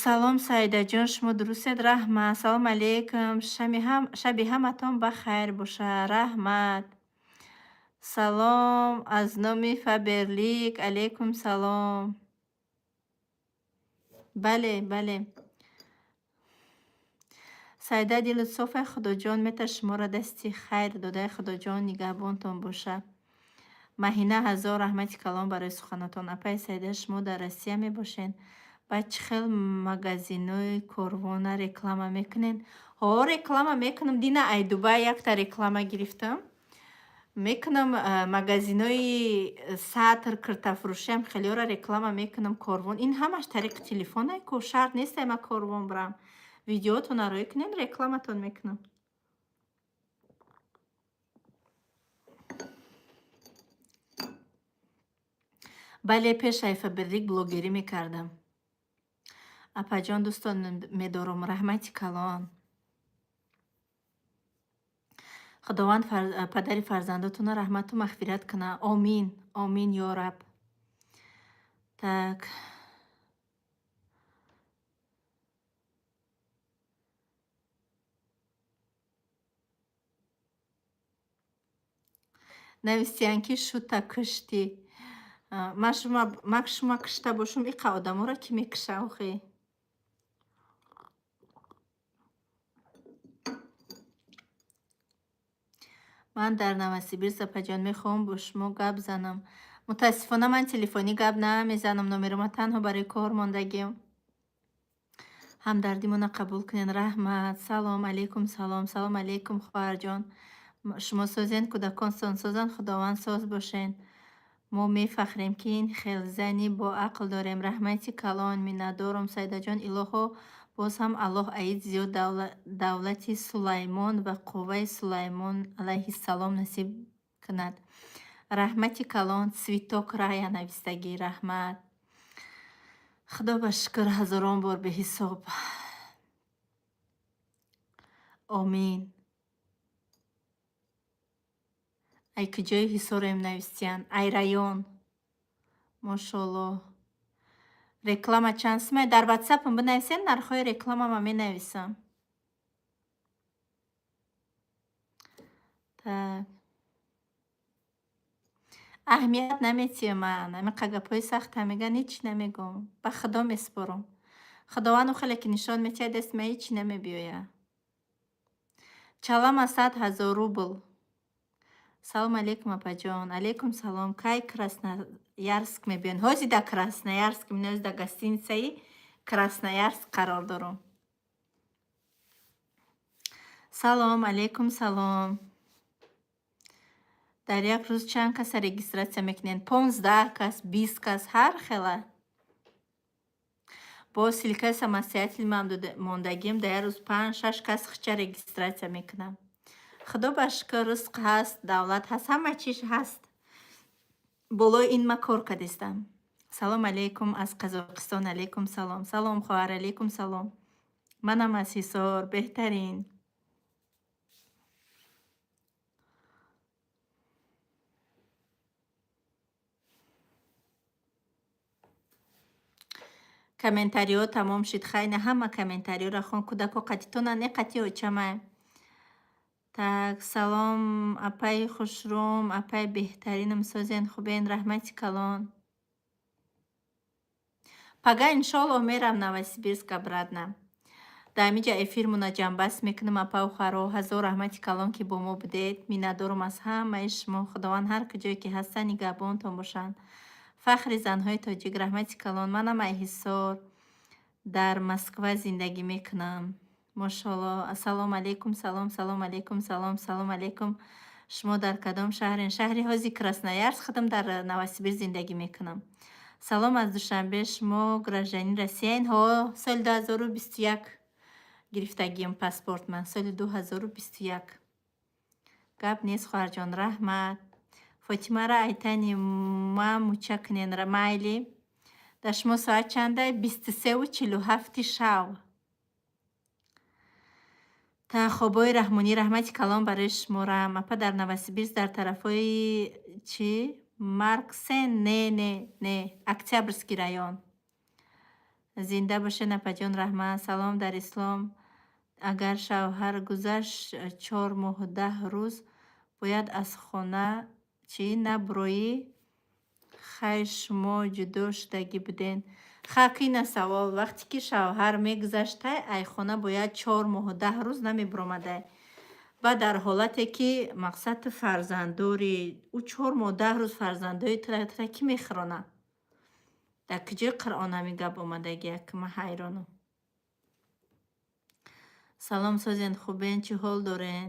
Салом, Саидаҷон, шумо дурустед? Раҳмат. Салом алейкум. Шаби ҳаматон ба хайр бошад. Раҳмат. Салом аз номи Фаберлик, алейкум салом. Бале, бале. Саида дилу софай, Худоҷон мета шуморо дасти хайр додаи, Худоҷон нигаҳбонтон боша. Маҳина, ҳазор раҳмати калон барои суханотон. Апаи Саида, шумо дар Россия мебошед? Баъд чӣ хел магазинои корвона реклама мекунед? Ҳо, реклама мекунам. Дина ай Дубай якта реклама гирифтам. Мекунам, магазинои сатр, киртафурӯшиам хелеёра реклама мекунам корвон. Ин ҳамаш тариқи телефонай ку, шарт нестай ман корвон бирам. Видеотонро роӣ кунед, рекламатон мекунам. Бале, пеш ай Фаберлик блогерӣ мекардам. Апаҷон, дӯстон медорам, раҳмати калон. Худованд падари фарзандотонро раҳмату мағфират кунад. Омин, омин, ё раб. Так. Нависиян ки шута куштӣ. Ман шума кушта бошум, иқа одаморо кӣ мекуша охи? Ман дар Новосибирск, апаҷон, мехоҳам бо шумо гап занам. Мутаассифона, ман телефонӣ гап намезанам, номерома танҳо барои кор мондагиам. Ҳамдардимона қабул кунед, раҳмат. Салом алейкум, салом. Салом алейкум, хоҳарҷон. Шумо созен, кӯдаконтон созанд, Худованд соз бошен. Мо мефахрем, ки ин хел зани боақл дорем. Раҳмати калон, миннатдорум, Саидаҷон. Илоҳо, боз ҳам Аллоҳ аид зиёд давлати Сулаймон ва қувваи Сулаймон алайҳиссалом насиб кунад. Раҳмати калон, Цветок рая навистагӣ, раҳмат. Худо ба шукр, ҳазорон бор беҳисоб. Омин. Ай куҷои Ҳисорем навистиян? Ай район. Мошоаллоҳ. Реклама чанд сумай? Дар ватсапам бинависед, нархҳои рекламама менависам. Так. Аҳамият наметиҳам ман. Ҳамин гапҳои сахта мегӯян, ҳеҷ намегӯм. Ба Худо месупорам. Худованд ӯ хеле ки нишон метиҳад, дасти ман ҳеҷ намебиёяд. Чалама 100 000 рубл. Салом алейкум, апаҷон. Алейкум салом. Кай Красноярск мебиён? Ҳозир дар Красноярск, ҳозир дар гостиницаи Красноярск қарор дорам. Салом, алейкум салом. Дар як рӯз чанд каса регистрация мекунед? 15 кас, 20 кас, ҳар хела. Бо ссылкаи самостоятельно мондагим, дар як рӯз панҷ, шаш кас хича регистрация мекунам. Худо ба шукр, ризқ ҳаст, давлат ҳаст, ҳама чиз ҳаст. Болои ин ма кор кардистам. Салом алейкум аз Қазоқистон, алейкум салом. Салом, хоҳар, алейкум салом. Манам аз Ҳисор, беҳтарин. Комментариҳо тамом шуд. Хай, на ҳама комментариҳоро хон. Кӯдако қатитона, не қати очамай. Так, салом, апаи хушрӯм, апаи беҳтаринам, созен, хубен, раҳмати калон. Пага иншоаллоҳ мерам Новосибирск обратно. Дар ҳамиҷа эфирмона ҷамъбаст мекунам, апау хоҳаро. Ҳазор раҳмати калон, ки бо мо будед. Миннатдорам аз ҳамаи шумо. Худованд ҳар куҷое ки ҳастанд, нигаҳбонтон бошанд. Фахри занҳои тоҷик, раҳмати калон. Манам ай Ҳисор, дар Москва зиндагӣ мекунам. Мошоаллоҳ. Ассалому алейкум, салом, салом алейкум, салом, салом алейкум. Шумо дар кадом шаҳрен? Шаҳри ҳози Красноярск, худам дар Новосибирск зиндагӣ мекунам. Салом аз Душанбе, шумо гражданин Россияен? Ҳо, соли 2021 гирифтагиам паспорт ман, соли 2021. Гап нест, хоҳарҷон, раҳмат. Фотимара айтани ма муча кунен, майли. Дар шумо соат чанда? 23:47 шав. Та хобҳои раҳмонӣ, раҳмати калон барои шуморам. Апа, дар Новосибирск дар тарафҳои чӣ? Марксен? Не, не, не, Октябрьский район. Зинда бошед, апаҷон, раҳмат. Салом, дар ислом агар шавҳар гузашт 4 моҳу 10 рӯз бояд аз хона Чӣ наброӣ? Хай, шумо ҷудо шудагӣ буден. Ха, кина савол: вақте ки шавҳар мегузаштай, ай хона бояд 4 моҳу 10 рӯз намебиромадай. Баъд дар ҳолате ки, мақсад, ту фарзанддорӣ, ӯ 4 моҳ 10 рӯз фарзандои тура кӣ мехӯронад? Дар куҷои Қуръон ҳамин гап омадагия, ки ман ҳайронам? Салом, созен, хубен, чӣ ҳол дорен?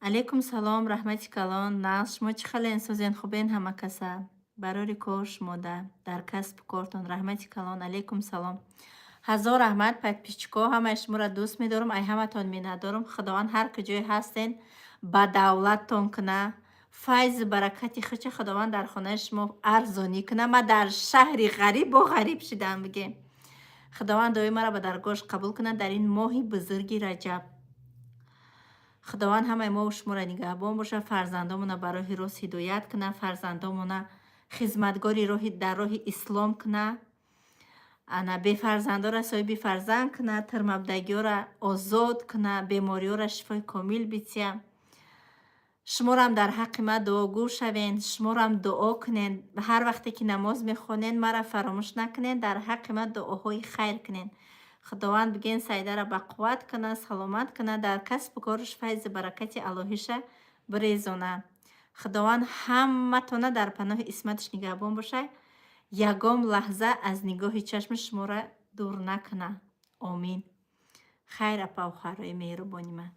Алейкум салом, раҳмати калон, нағз, шумо чӣ хален, созен, хубен? Ҳама каса барори кор, шумода дар касбу кортон раҳмати калон. Алейкум салом, ҳазор раҳмат, подписчик о, ҳамаи шуморо дӯст медорам, ай ҳаматон миннатдорам. Худованд ҳар куҷое ҳастен, ба давлаттон куна, файзу баракати худша Худованд дар хонаи шумо арзонӣ куна. Ман дар шаҳри ғариб бо ғариб шидам, бигем. Худованд дуои маро ба даргоҳаш қабул кунад дар ин моҳи бузурги Раҷаб. Худованд ҳамаи мову шуморо нигаҳбон бошад, фарзандомона ба роҳи рост ҳидоят кунад, фарзандомона хизматгори роҳи дар роҳи ислом кунад, ана бефарзандора соҳиби фарзанд кунад, тирмабдагиёра озод кунад, бемориёра шифои комил бития. Шуморам дар ҳаққи ман дуогӯ шавен, шуморам дуо кунен. Ҳар вақте ки намоз мехонен, маро фаромӯш накунен, дар ҳаққи ман дуоҳои хайр кунен. Худованд, бигӯен, Саидара бақувват кунад, саломат кунад, дар касбу кораш файзу баракати аллоҳиша бирезонад. Худованд ҳаматона дар паноҳи исматаш нигаҳбон бошад, ягон лаҳза аз нигоҳи чашми шуморо дур накунад. Омин. Хайр, апаву хоҳарои меҳрубони ман.